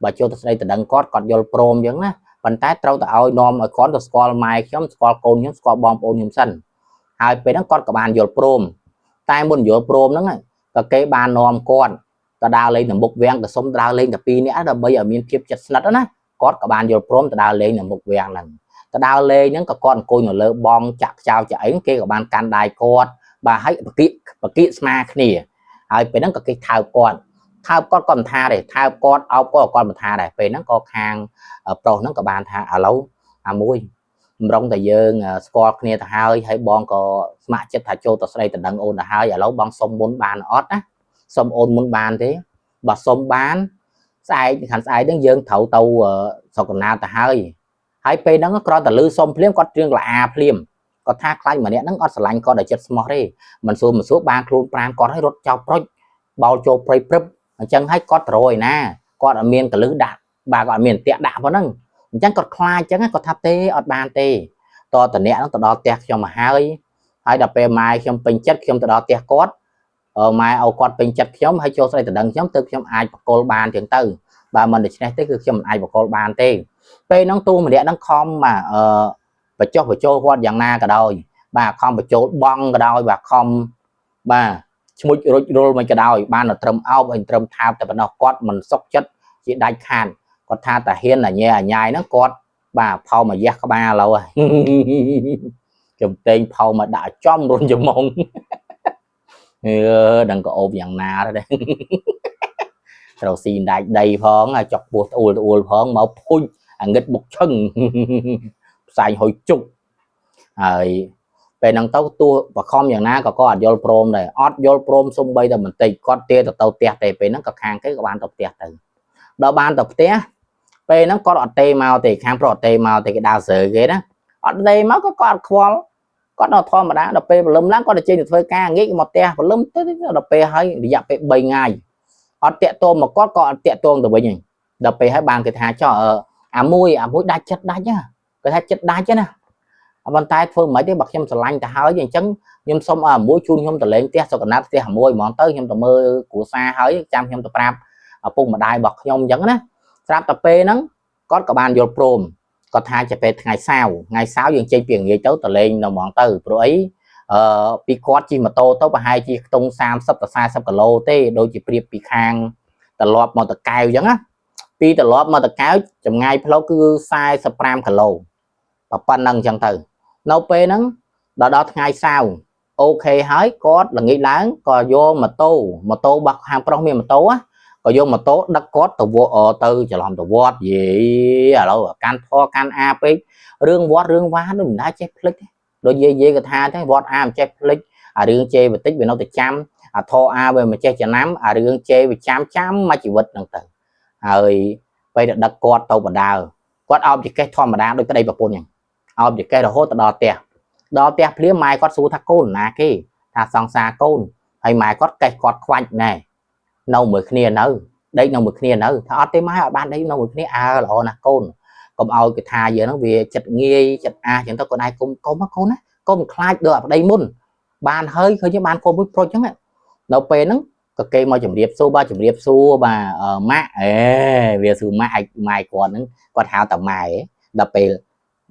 បើចូលទៅស្ដីតដឹងគាត់គាត់យល់ព្រមអញ្ចឹងណាប៉ុន្តែត្រូវតែឲ្យនាំឲ្យគាត់ទៅស្គាល់ម៉ែខ្ញុំស្គាល់កូនខ្ញុំស្គាល់បងប្អូនខ្ញុំសិនហើយពេលហ្នឹងគាត់ក៏បានយល់ព្រមតែមុនយល់ព្រមហ្នឹងក៏គេបាននាំគាត់ទៅដើរលេងនៅមុខវាំងក៏សុំដើរលេងតែពីរនាក់ដើម្បីឲ្យមានភាពជិតស្និទ្ធណាគាត់ក៏បានយល់ព្រមទៅដើរលេងនៅមុខវាំងហ្នឹងទៅដើរលេងហ្នឹងក៏គាត់អង្គុយនៅលើបងចាក់ខ្ចៅចាក់អីគេក៏បានកាន់ដៃគាត់បាទឲ្យបកិបកិស្មាគ្នាហើយពេលហ្នឹងក៏គេថើបគាត់ថើបគាត់ក៏មិនថាទេថើបគាត់អោបគាត់ក៏គាត់មិនថាដែរពេលហ្នឹងក៏ខាងប្រុសហ្នឹងក៏បានថាឥឡូវអាមួយម្រងតែយើងស្គាល់គ្នាទៅហើយហើយបងក៏ស្ម័គ្រចិត្តថាចូលទៅស្ដីតដឹងអូនទៅហើយឥឡូវបងសុំមុនបានអត់ណាសុំអូនមុនបានទេបើសុំបានស្អែកខាងស្អែកហ្នឹងយើងត្រូវទៅស្រុកកំណើតទៅហើយហើយពេលហ្នឹងគ្រាន់តែលឺសុំភ្លាមគាត់ត្រៀងលាភ្លាមគាត់ថាខ្លាចម្នាក់ហ្នឹងអត់ស្រឡាញ់គាត់ដល់ចិត្តស្មោះទេមិនសួរមិនសួរបានខ្លួនប្រានគាត់ឲ្យរត់ចោលប្រុចបោលចូលព្រៃព្រឹបអញ្ចឹងហើយគាត់ទៅរយណាគាត់អត់មានកលឹះដាក់បាទគាត់អត់មានអន្ទាក់ដាក់ប៉ុណ្ណឹងអញ្ចឹងគាត់ខ្លាចអញ្ចឹងគាត់ថាទេអត់បានទេតតអ្នកហ្នឹងទៅដល់ផ្ទះខ្ញុំមកហើយហើយដល់ពេលម៉ែខ្ញុំពេញចិត្តខ្ញុំទៅដល់ផ្ទះគាត់ ម៉ែឲ្យគាត់ពេញចិត្តខ្ញុំហើយចូលស្រីដណ្ដឹងខ្ញុំទើបខ្ញុំអាចបកគលបានចឹងទៅបើមិនដូច្នេះទេគឺខ្ញុំមិនអាចបកគលបានទេពេលហ្នឹងទូម្នាក់ហ្នឹងខំបាទអឺបញ្ចុះបញ្ចូលគាត់យ៉ាងណាក៏ដោយបាទខំបញ្ចូលបងក៏ដោយបាទខំបាទឈ្មុចរុចរុលមិនក៏ដោយបានតែត្រឹមអោបហើយត្រឹមថើបតែប៉ុណ្ណោះគាត់មិនសុខចិត្តជាដាច់ខាតគាត់ថាតាហ៊ានអាញ៉ែអាញ៉ាយហ្នឹងគាត់បាទផោមអាយ៉ាស់ក្បាលឥឡូវហើយ ចំតេងផោមកដាក់ចំរុនច្មង អឺដឹងក៏អូបយ៉ាងណាដែរ ត្រូវស៊ីដាច់ដីផងហើយចុកពោះត្អួលត្អួលផងមកភុចអាងឹតបុកឈឹង ផ្សែងហុយជុកហើយពេលហ្នឹងទៅទោះបខំយ៉ាងណាក៏គាត់អត់យល់ព្រមដែរអត់យល់ព្រមសំបីតែបន្តិចគាត់ទាទៅទៅផ្ទះទេពេលហ្នឹងក៏ខាងគេក៏បានទៅផ្ទះទៅដល់បានទៅផ្ទះពេលហ្នឹងគាត់អត់ទេមកទេខាងប្រុសអត់ទេមកទេគេដើរសើគេណាអត់ទេមកក៏គាត់អត់ខ្វល់គាត់ដល់ធម្មតាដល់ពេលព្រលឹមឡើងគាត់ទៅចេញទៅធ្វើការងាកមកផ្ទះព្រលឹមទៅដល់ពេលហើយរយៈពេល3ថ្ងៃអត់តាក់ទងមកគាត់ក៏អត់តាក់ទងទៅវិញឯងដល់ពេលហើយបានគេថាចោះអាមួយអាមួយដាច់ចិត្តដាច់ណាគេថាចិត្តដាច់ណាប៉ុន្តែធ្វើមិនទេបើខ្ញុំស្រឡាញ់ទៅហើយអញ្ចឹងខ្ញុំសុំឲ្យអាមួយជូនខ្ញុំទៅលេងផ្ទះសុកណាត់ផ្ទះអាមួយហ្មងទៅខ្ញុំទៅមើលគ្រួសារហើយចាំខ្ញុំទៅប្រាប់ឪពុកម្ដាយរបស់ខ្ញុំអញ្ចឹងណាស្រាប់តែពេលហ្នឹងគាត់ក៏បានយល់ព្រមគាត់ថាជាពេលថ្ងៃសៅរ៍ថ្ងៃសៅរ៍យើងចេញពីងាយទៅទៅលេងនៅហ្មងទៅព្រោះអីអឺពីគាត់ជិះម៉ូតូទៅប្រហែលជាខ្ទង់30ទៅ40គីឡូទេដូចជាប្រៀបពីខាងត្រឡប់មកតកែវអញ្ចឹងណាពីត្រឡប់មកតកែវចម្ងាយផ្លូវគឺ45គីឡូប៉ុណ្ណឹងអញ្ចឹងទៅនៅពេលហ្នឹងដល់ដល់ថ្ងៃសៅរ៍OK ហើយគាត់ល្ងាចឡើងក៏យកម៉ូតូម៉ូតូរបស់ខាងប្រុសមានម៉ូតូណាក៏យកម៉ូតូដឹកគាត់ទៅវទៅច្រឡំទៅវត្តយេឥឡូវកាន់ធរកាន់អាពេករឿងវត្តរឿងវាដូចមិនដែរចេះភ្លេចទេដូចយាយយាយក៏ថាទេវត្តអាមិនចេះភ្លេចអារឿងជេរបន្តិចវានៅតែចាំអាធរអាវាមិនចេះចំណាំអារឿងជេរវាចាំចាំមួយជីវិតហ្នឹងទៅហើយពេលទៅដឹកគាត់ទៅបដើគាត់អោបចកេះធម្មតាដូចប្តីប្រពន្ធហ្នឹងអោបចកេះរហូតទៅដល់ផ្ទះដល់ផ្ទះភ្លាមម៉ែគាត់សួរថាកូនណាគេថាសង្សារកូនហើយម៉ែគាត់កេះគាត់ខ្វាច់ណែនៅមួយគ្នានៅដេកនៅមួយគ្នានៅថាអត់ទេម៉ែអត់បានដេកនៅមួយគ្នាអើល្អណាស់កូនកុំឲ្យគេថាយើងហ្នឹងវាចិត្តងាយចិត្តអាសចឹងទៅកូនឯងគុំគុំកូនណាកុំខ្លាចដល់ប្តីមុនបានហើយឃើញបានកូនមួយប្រុចចឹងនៅពេលហ្នឹងក៏គេមកជម្រាបសួរបាទជម្រាបសួរបាទម៉ាក់អេវាសួរម៉ាក់ឯម៉ែគាត់ហ្នឹងគាត់ហៅតែម៉ែដល់ពេល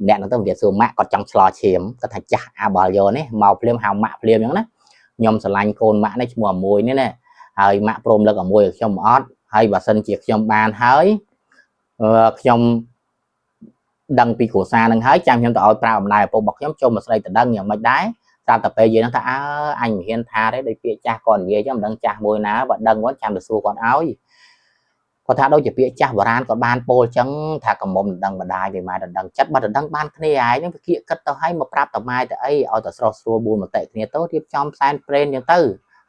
អ្នកហ្នឹងទៅជម្រាបសួរម៉ាក់គាត់ចង់ឆ្លោឈាមគាត់ថាចាស់អាបលយោនេះមកភ្លាមហៅម៉ាក់ភ្លាមចឹងណាខ្ញុំស្រឡាញ់កូនម៉ាក់នេះឈ្មោះអាមួយនេះណាហើយម៉ាក់ព្រមលឹកអាមួយឲ្យខ្ញុំអត់ហើយបើសិនជាខ្ញុំបានហើយខ្ញុំដឹងពីគ្រួសារនឹងហើយចាំខ្ញុំទៅឲ្យប្រើអំណាចឪពុករបស់ខ្ញុំចូលមកស្រីតដឹងយ៉ាងម៉េចដែរស្រាប់តែពេលយើងហ្នឹងថាអើអញមិនហ៊ានថាទេដូចពាក្យចាស់គាត់និយាយចឹងមិនដឹងចាស់មួយណាបើដឹងគាត់ចាំទៅសួរគាត់ឲ្យគាត់ថាដូចជាពាក្យចាស់បុរាណគាត់បានពោលចឹងថាកំមុំដឹងម្ដាយវាម៉ែដឹងចិត្តបើដឹងបានគ្នាឯងហ្នឹងវាគៀកគិតទៅឲ្យមកប្រាប់តម៉ែទៅអីឲ្យតែស្រស់ស្រួលបួនមតិគ្នាទៅរៀបចំសែនព្រេនចឹងទៅ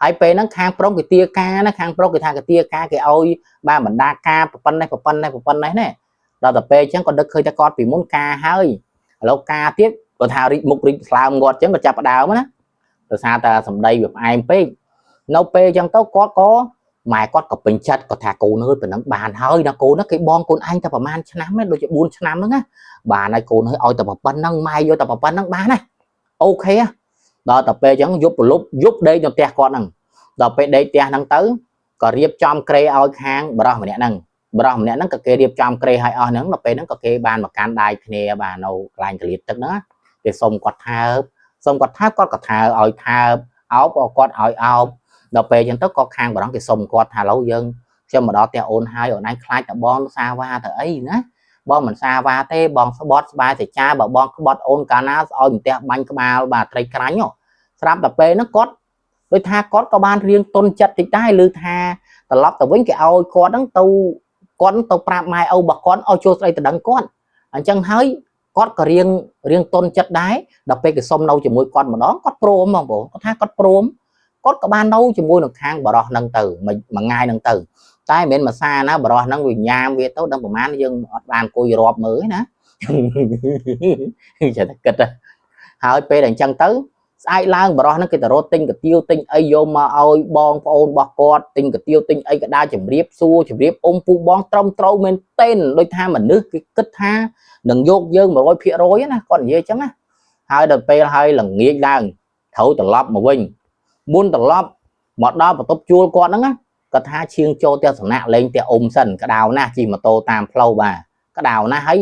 ហើយពេលហ្នឹងខាងប្រុសគេទាការណាខាងប្រុសគេថាគេទាការគេឲ្យបាទបណ្ដាការប៉ុណ្ណេះប៉ុណ្ណេះប៉ុណ្ណេះណាដល់ទៅពេលអញ្ចឹងគាត់ដឹកឃើញតែគាត់ពីមុនការហើយឥឡូវការទៀតគាត់ថារីកមុខរីកស្លើមគាត់អញ្ចឹងគាត់ចាប់ផ្ដើមណាដោយសារតែសម្ដីវាផ្អែមពេកនៅពេលអញ្ចឹងទៅគាត់ក៏ម៉ែគាត់ក៏ពេញចិត្តគាត់ថាកូនអើយប៉ុណ្ណឹងបានហើយណាកូនណាគេបងកូនឯងតែប្រហែលឆ្នាំទេដូចជា4ឆ្នាំហ្នឹងណាបានហើយកូនអើយឲ្យតែប៉ុណ្ណឹងម៉ែយកតែប៉ុណ្ណឹងបានណាOK ដល់តែពេលអញ្ចឹងយប់ប្រលប់យប់ដេកនៅផ្ទះគាត់ហ្នឹងដល់ពេលដេកផ្ទះហ្នឹងទៅក៏រៀបចំគ្រែឲ្យខាងបរោះម្នាក់ហ្នឹងបរោះម្នាក់ហ្នឹងក៏គេរៀបចំគ្រែឲ្យអស់ហ្នឹងដល់ពេលហ្នឹងក៏គេបានមកកាន់ដៃគ្នាបាទនៅកន្លែងកលៀតទឹកហ្នឹងគេសុំគាត់ថើបសុំគាត់ថើបគាត់ក៏ថើបឲ្យថើបអោបក៏គាត់ឲ្យអោបដល់ពេលអញ្ចឹងទៅក៏ខាងបរោះគេសុំគាត់ថាឥឡូវយើងខ្ញុំមកដល់ផ្ទះអូនហើយអូនឯងខ្លាចតែបងសាវ៉ាទៅអីណាបងមិនសាវ៉ាទេបងស្បត់ស្បាយសេចាបើបងក្បត់អូនកាលណាឲ្យផ្ទះបាញ់ក្បាលបាទត្រីក្រាញ់ស្រាប់តែពេលហ្នឹងគាត់ដូចថាគាត់ក៏បានរៀងតុនចិត្តតិចដែរឬថាត្រឡប់ទៅវិញគេឲ្យគាត់ហ្នឹងទៅគាត់ទៅប្រាប់ម៉ែឪរបស់គាត់ឲ្យចូលស្រីតដឹងគាត់អញ្ចឹងហើយគាត់ក៏រៀងរៀងតុនចិត្តដែរដល់ពេលគេសុំនៅជាមួយគាត់ម្ដងគាត់ព្រមបងប្អូនគាត់ថាគាត់ព្រមគាត់ក៏បាននៅជាមួយនឹងខាងបរោះហ្នឹងទៅមួយថ្ងៃហ្នឹងទៅតែមិនមែនមួយសាណាបរោះហ្នឹងវាញ៉ាមវាទៅដឹងប្រហែលយើងអត់បានអង្គុយរាប់មើលទេណា ចេះតែគិតហើយពេលដែលអញ្ចឹងទៅស្អែកឡើងបរោះហ្នឹងគេទៅរកទិញកាទៀវទិញអីយកមកឲ្យបងប្អូនរបស់គាត់ទិញកាទៀវទិញអីក៏ដើរជម្រាបសួរជម្រាបអ៊ំពូបងត្រឹមត្រូវមែនទែនដូចថាមនុស្សគេគិតថានឹងយកយើង100%ណាគាត់និយាយអញ្ចឹងណាហើយដល់ពេលហើយល្ងាចឡើងត្រូវត្រឡប់មកវិញមុនត្រឡប់ មកដល់បន្ទប់ជួលគាត់ហ្នឹងណាគាត់ថាឈៀងចូលផ្ទះសំណាក់លេងផ្ទះអ៊ំសិនក្តៅណាស់ជិះម៉ូតូតាមផ្លូវបាទក្តៅណាស់ហើយ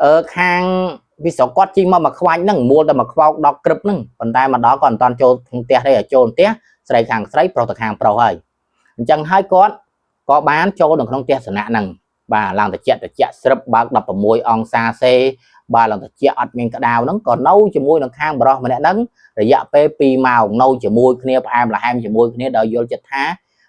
អឺខាងពីស្រុកគាត់ជិះមកមកខ្វាញ់ហ្នឹងមួលតែមកខ្វោកដល់ក្រឹបហ្នឹងប៉ុន្តែមកដល់គាត់មិនតាន់ចូលក្នុងផ្ទះទេឲ្យចូលផ្ទះស្រីខាងស្រីប្រុសទៅខាងប្រុសហើយអញ្ចឹងហើយគាត់ក៏បានចូលនៅក្នុងផ្ទះសំណាក់ហ្នឹងបាទឡើងតិចតិចស្រឹបបើក16អង្សាសេបាទឡើងតិចអត់មានក្តៅហ្នឹងក៏នៅជាមួយនឹងខាងប្រុសម្នាក់ហ្នឹងរយៈពេល2ម៉ោងនៅជាមួយគ្នាផ្អែមល្ហែមជាមួយគ្នាដោយយល់ចិត្តថា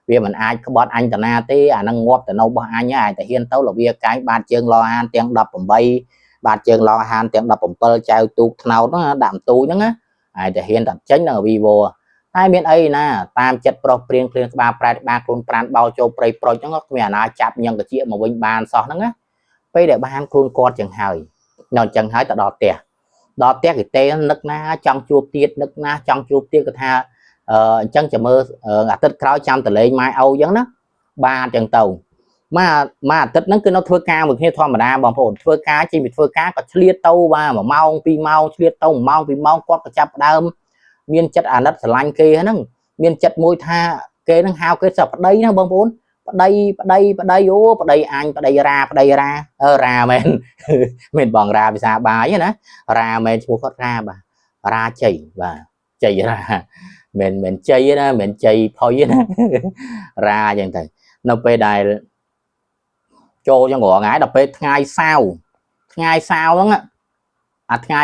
វាមិនអាចក្បត់អញតាណាទេអាហ្នឹងងាប់ទៅនៅរបស់អញហើយតែហ៊ានទៅលវាកាយបាទជើងឡអានទាំង18បាទជើងឡអានទាំង17ចៅទូកថ្នោតហ្នឹងដាក់ទូចហ្នឹងណាហើយតែហ៊ានតែចេញនឹងវីវតែមានអីណាតាមចិត្តប្រុសព្រៀងព្រៀងក្បាលប្រែតបានខ្លួនប្រានបោចូលព្រៃប្រុចហ្នឹងគ្មានអាណាចាប់ញឹងកាជាមកវិញបានសោះហ្នឹងណាពេលដែលបានខ្លួនគាត់ចឹងហើយនៅចឹងហើយទៅដល់ផ្ទះដល់ផ្ទះគេទេនឹកណាចង់ជួបទៀតនឹកណាចង់ជួបទៀតគាត់ថាអឺអញ្ចឹងចាំមើលអាទិត្យក្រោយចាំតលេងម៉ែឪអញ្ចឹងណាបាទអញ្ចឹងទៅមកមួយអាទិត្យហ្នឹងគឺនៅធ្វើការមួយគ្នាធម្មតាបងប្អូនធ្វើការជិះពីធ្វើការក៏ឆ្លៀតទៅបាទ1ម៉ោង2ម៉ោងឆ្លៀតទៅ1ម៉ោង2ម៉ោងគាត់ក៏ចាប់ដើមមានចិត្តអាណិតស្រឡាញ់គេហ្នឹងមានចិត្តមួយថាគេហ្នឹងហៅគេសប្តីណាបងប្អូនប្តីប្តីប្តីអូប្តីអញប្តីរ៉ាប្តីរ៉ាអឺរ៉ាមែន មែនបងរ៉ាភាសាបាយណារ៉ាមែនឈ្មោះគាត់រ៉ាបាទរ៉ាជ័យបាទជ័យរ៉ាមិនមែនជ័យណាមិនជ័យផុយណារ៉ាអញ្ចឹងទៅនៅពេលដែលចូលចឹងរាល់ថ្ងៃដល់ពេលថ្ងៃសៅរ៍ថ្ងៃសៅរ៍ហ្នឹងអាថ្ងៃ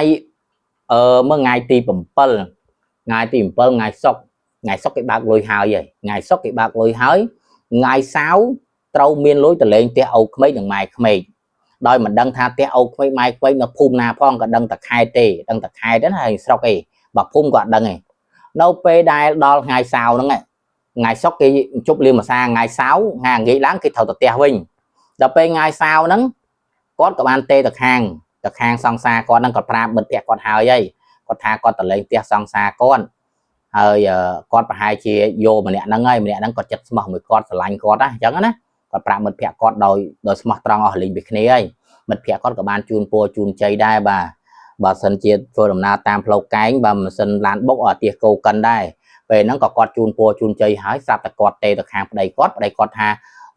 អឺមើលថ្ងៃទី7ថ្ងៃទី7ថ្ងៃសុក្រថ្ងៃសុក្រគេបើកលុយហើយហើយថ្ងៃសុក្រគេបើកលុយហើយថ្ងៃសៅរ៍ត្រូវមានលុយទៅលេងផ្ទះឪក្មេកនិងម៉ែក្មេកដោយមិនដឹងថាផ្ទះឪក្មេកម៉ែក្មេកនៅភូមិណាផងក៏ដឹងតែខេត្តទេដឹងតែខេត្តហ្នឹងហើយស្រុកឯងបើភូមិក៏អត់ដឹងឯងនៅពេលដែលដល់ថ្ងៃសៅរ៍ហ្នឹងថ្ងៃសុក្រគេជប់លៀងម្សាថ្ងៃសៅរ៍ថ្ងៃងាយឡើងគេត្រូវទៅផ្ទះវិញដល់ពេលថ្ងៃសៅរ៍ហ្នឹងគាត់ក៏បានទេទៅខាងទៅខាងសង្សារគាត់ហ្នឹងក៏ប្រាប់មិត្តភក្តិគាត់ហើយហើយគាត់ថាគាត់ទៅលេងផ្ទះសង្សារគាត់ហើយគាត់ប្រហែលជាយកម្នាក់ហ្នឹងហើយម្នាក់ហ្នឹងគាត់ចិត្តស្មោះមួយគាត់ស្រឡាញ់គាត់ណាអញ្ចឹងណាគាត់ប្រាប់មិត្តភក្តិគាត់ដោយដោយស្មោះត្រង់អស់លេងពីគ្នាហើយមិត្តភក្តិគាត់ក៏បានជូនពរជូនជ័យដែរបាទបើសិនជាធ្វើដំណើរតាមផ្លូវកែងបើមិនសិនឡានបុកអត់ទៀសគោកិនដែរពេលហ្នឹងក៏គាត់ជូនពរជូនជ័យហើយស្រាប់តែគាត់ទេទៅខាងប្តីគាត់ប្តីគាត់ថា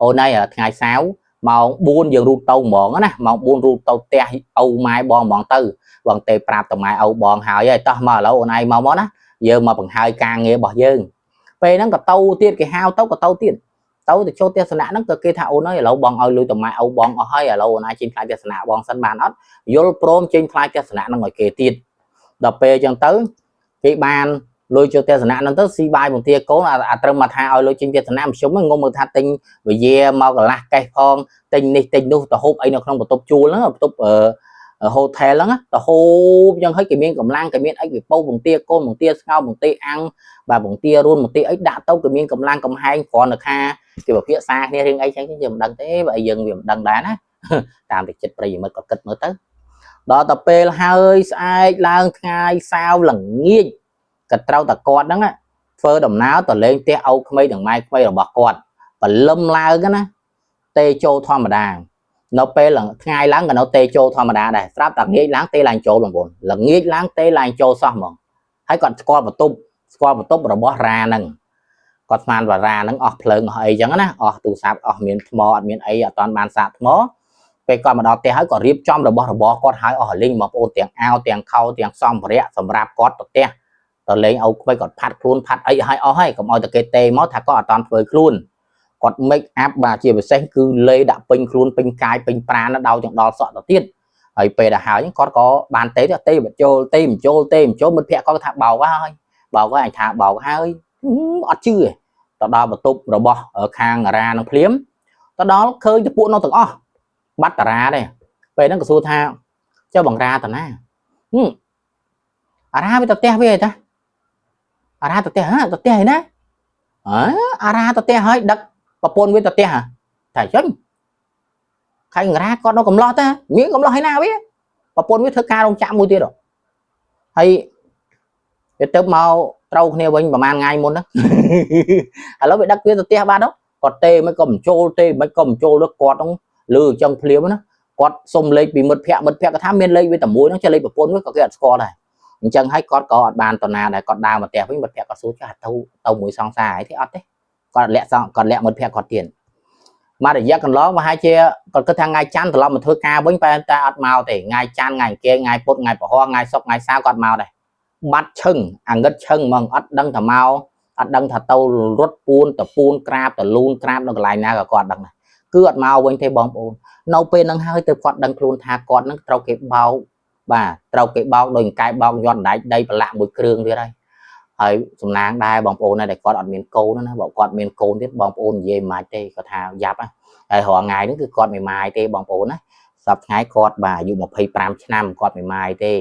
អូនហើយថ្ងៃសៅរ៍ម៉ោង4យើងរូបទៅហ្មងណាម៉ោង4រូបទៅផ្ទះឪម៉ែបងហ្មងទៅបងទេប្រាប់តម៉ែឪបងហើយហើយតោះមកឥឡូវអូនឯងមកមកណាយើងមកបង្ហើយការងាររបស់យើងពេលហ្នឹងក៏ទៅទៀតគេហៅទៅក៏ទៅទៀតទៅទៅចូលទស្សនៈហ្នឹងក៏គេថាអូនអើយឥឡូវបងឲ្យលុយតម៉ែឪបងអស់ហើយឥឡូវអូនឯងចេញថ្លៃទស្សនៈបងសិនបានអត់យល់ព្រមចេញថ្លៃទស្សនៈហ្នឹងឲ្យគេទៀតដល់ពេលអញ្ចឹងទៅគេបានលុយចូលទស្សនៈហ្នឹងទៅស៊ីបាយពងទាកូនអាត្រឹមមកថាឲ្យលុយចេញទស្សនៈមធ្យមងុំមើលថាទិញវយាមកកន្លះកេះផងទិញនេះទិញនោះទៅហូបអីនៅក្នុងបន្ទប់ជួលហ្នឹងបន្ទប់អឺ hotel ហ្នឹងទៅហូបអញ្ចឹងហើយគេមានកម្លាំងគេមានអីគេពោពងទាកូនពងទាស្ងោរពងទាអាំងបាទពងទារួនពងទាអីដាក់ទៅគេមានកម្លាំងកំហែងគ្រាន់តែថាគេពិភាក្សាគ្នារឿងអីចឹងយើងមិនដឹងទេបើអីយើងវាមិនដឹងដែរណាតាមតែចិត្តប្រិយមិត្តក៏គិតមើលទៅដល់ទៅពេលហើយស្អែកឡើងថ្ងៃសៅរ៍ល្ងាចក៏ត្រូវតែគាត់ហ្នឹងធ្វើដំណើរទៅលេងផ្ទះឪក្មេកនិងម៉ែក្មេករបស់គាត់ព្រលឹមឡើងណាទេចូលធម្មតានៅពេលថ្ងៃឡើងក៏នៅទេចូលធម្មតាដែរស្រាប់តែងាកឡើងទេឡើងចូលបងប្អូនល្ងាចឡើងទេឡើងចូលសោះហ្មងហើយគាត់ស្គាល់បន្ទប់ស្គាល់បន្ទប់របស់រ៉ាហ្នឹងគាត់ស្មានបារ៉ាហ្នឹងអស់ភ្លើងអស់អីចឹងណាអស់ទូរស័ព្ទអស់មានថ្មអត់មានអីអត់តាន់បានសាកថ្មពេលគាត់មកដល់ផ្ទះហើយក៏រៀបចំរបស់របរគាត់ហើយអស់រលីងបងប្អូនទាំងអាវទាំងខោទាំងសម្ភារៈសម្រាប់គាត់ទៅផ្ទះទៅលេងឪក្មេកគាត់ផាត់ខ្លួនផាត់អីឲ្យអស់ហើយកុំឲ្យតែគេទេមកថាគាត់អត់តាន់ធ្វើខ្លួនគាត់ make up បាទជាពិសេសគឺលេដាក់ពេញខ្លួនពេញកាយពេញប្រាណដល់ចង្ដល់សក់ទៅទៀតហើយពេលដល់ហើយគាត់ក៏បានទេទេបញ្ចូលទេបញ្ចូលទេបញ្ចូលមិត្តភក្តិគាត់ថាបោកហើយបោកហើយអញថាបោកហើយអត់ជឿទេទៅដល់បន្ទប់របស់ខាងរានឹងភ្លាមទៅដល់ឃើញតពួកនោះទាំងអស់បាត់តារាទេពេលហ្នឹងក៏សួរថាចុះបងរាតាណាអារាវាទៅផ្ទះវាឯតាអារាទៅផ្ទះហ៎ទៅផ្ទះឯណាអើអារាទៅផ្ទះហើយដឹកប្រពន្ធវាទៅផ្ទះហ៎តែចឹងខៃរាគាត់នៅកំឡោះតាមានកំឡោះឯណាវាប្រពន្ធវាធ្វើការរោងចក្រមួយទៀតហើយវាទៅមកត្រូវគ្នាវិញប្រហែលថ្ងៃមុនហ្នឹងឥឡូវវាដឹកវាទៅផ្ទះបាត់គាត់ទេមិនក៏មិនចូលទេមិនក៏មិនចូលទៅគាត់ហ្នឹងលឺអញ្ចឹងភ្លាមណាគាត់សុំលេខពីមិត្តភ័ក្តិមិត្តភ័ក្តិគាត់ថាមានលេខវាតែមួយហ្នឹងចេះលេខប្រពន្ធវាក៏គេអត់ស្គាល់ដែរ អញ្ចឹងហើយគាត់ក៏អត់បានតណាដែរគាត់ដើរមកផ្ទះវិញមិត្តភក្តិគាត់សួរចាស់ទៅទៅមួយសង្សារអីទេអត់ទេគាត់លាក់សងគាត់លាក់មិត្តភក្តិគាត់ទៀតមករយៈកន្លងប្រហែលជាគាត់គិតថាថ្ងៃច័ន្ទត្រឡប់មកធ្វើការវិញតែតែអត់មកទេថ្ងៃច័ន្ទថ្ងៃអង្គារថ្ងៃពុធថ្ងៃពហុថ្ងៃសុក្រថ្ងៃសៅរ៍គាត់មកដែរបាត់ឈឹងអាងឹតឈឹងហ្មងអត់ដឹងថាមកអត់ដឹងថាទៅរត់ពួនតពួនក្រាបតលូនក្រាបនៅកន្លែងណាក៏គាត់ដឹងដែរគឺអត់មកវិញទេបងប្អូននៅពេលហ្នឹងហើយទៅគាត់ដឹងខ្លួនថាគាត់ហ្នឹងត្រូវគេបោកបាទត្រូវគេបោកដោយកែបោកយន់ដែកដីប្រឡាក់មួយគ្រឿងទៀតហើយហើយសំណាងដែរបងប្អូនដែរដែលគាត់អត់មានកូនណាបើគាត់មានកូនទៀតបងប្អូននិយាយមិនទេគាត់ថាយ៉ាប់ហើយរាល់ថ្ងៃហ្នឹងគឺគាត់មិនម៉ាយទេបងប្អូនណាសប្តាហ៍ថ្ងៃគាត់បាទអាយុ25ឆ្នាំគាត់មិនម៉ាយទេ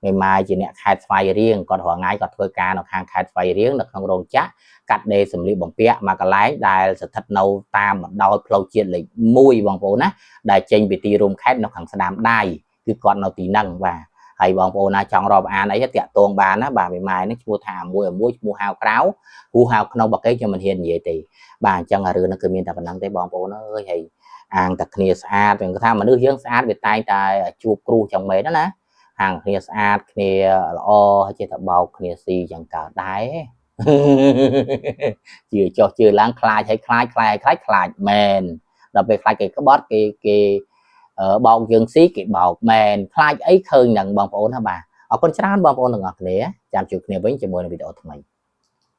មេម៉ាយជាអ្នកខេត្តស្វាយរៀងគាត់រាល់ថ្ងៃគាត់ធ្វើការនៅខាងខេត្តស្វាយរៀងនៅក្នុងរោងចក្រកាត់ដេរសម្លៀកបំពាក់មួយកន្លែងដែលស្ថិតនៅតាមបណ្ដោយផ្លូវជាតិលេខ1បងប្អូនណាដែលចេញពីទីរួមខេត្តនៅខាងស្ដាំដៃគឺគាត់នៅទីហ្នឹងបាទហើយបងប្អូនណាចង់រាប់អានអីតាក់ទងបានណាបាទមេម៉ាយនេះឈ្មោះថាមួយមួយឈ្មោះហៅក្រៅហូហៅក្នុងបកេខ្ញុំមិនហ៊ាននិយាយទេបាទអញ្ចឹងរឿងហ្នឹងគឺមានតែប៉ុណ្្នឹងទេបងប្អូនអើយហើយអាងតែគ្នាស្អាតគេថាមនុស្សយើងស្អាតវាតែងតែជួបគ្រោះចឹងមែនណាហាងគ្នាស្អាតគ្នាល្អហើយចេះតែបោកគ្នាស៊ីចឹងកើតដែរ ជឿចុះជឿឡើងខ្លាចហើយខ្លាចខ្លាចខ្លាចខ្លាចមែនដល់ពេលខ្លាចគេក្បត់គេគេបោកយើងស៊ីគេបោកមែនខ្លាចអីឃើញនឹងបងប្អូនណាបាទអរគុណច្រើនបងប្អូនទាំងអស់គ្នាចាំជួបគ្នាវិញជាមួយនឹងវីដេអូថ្មី។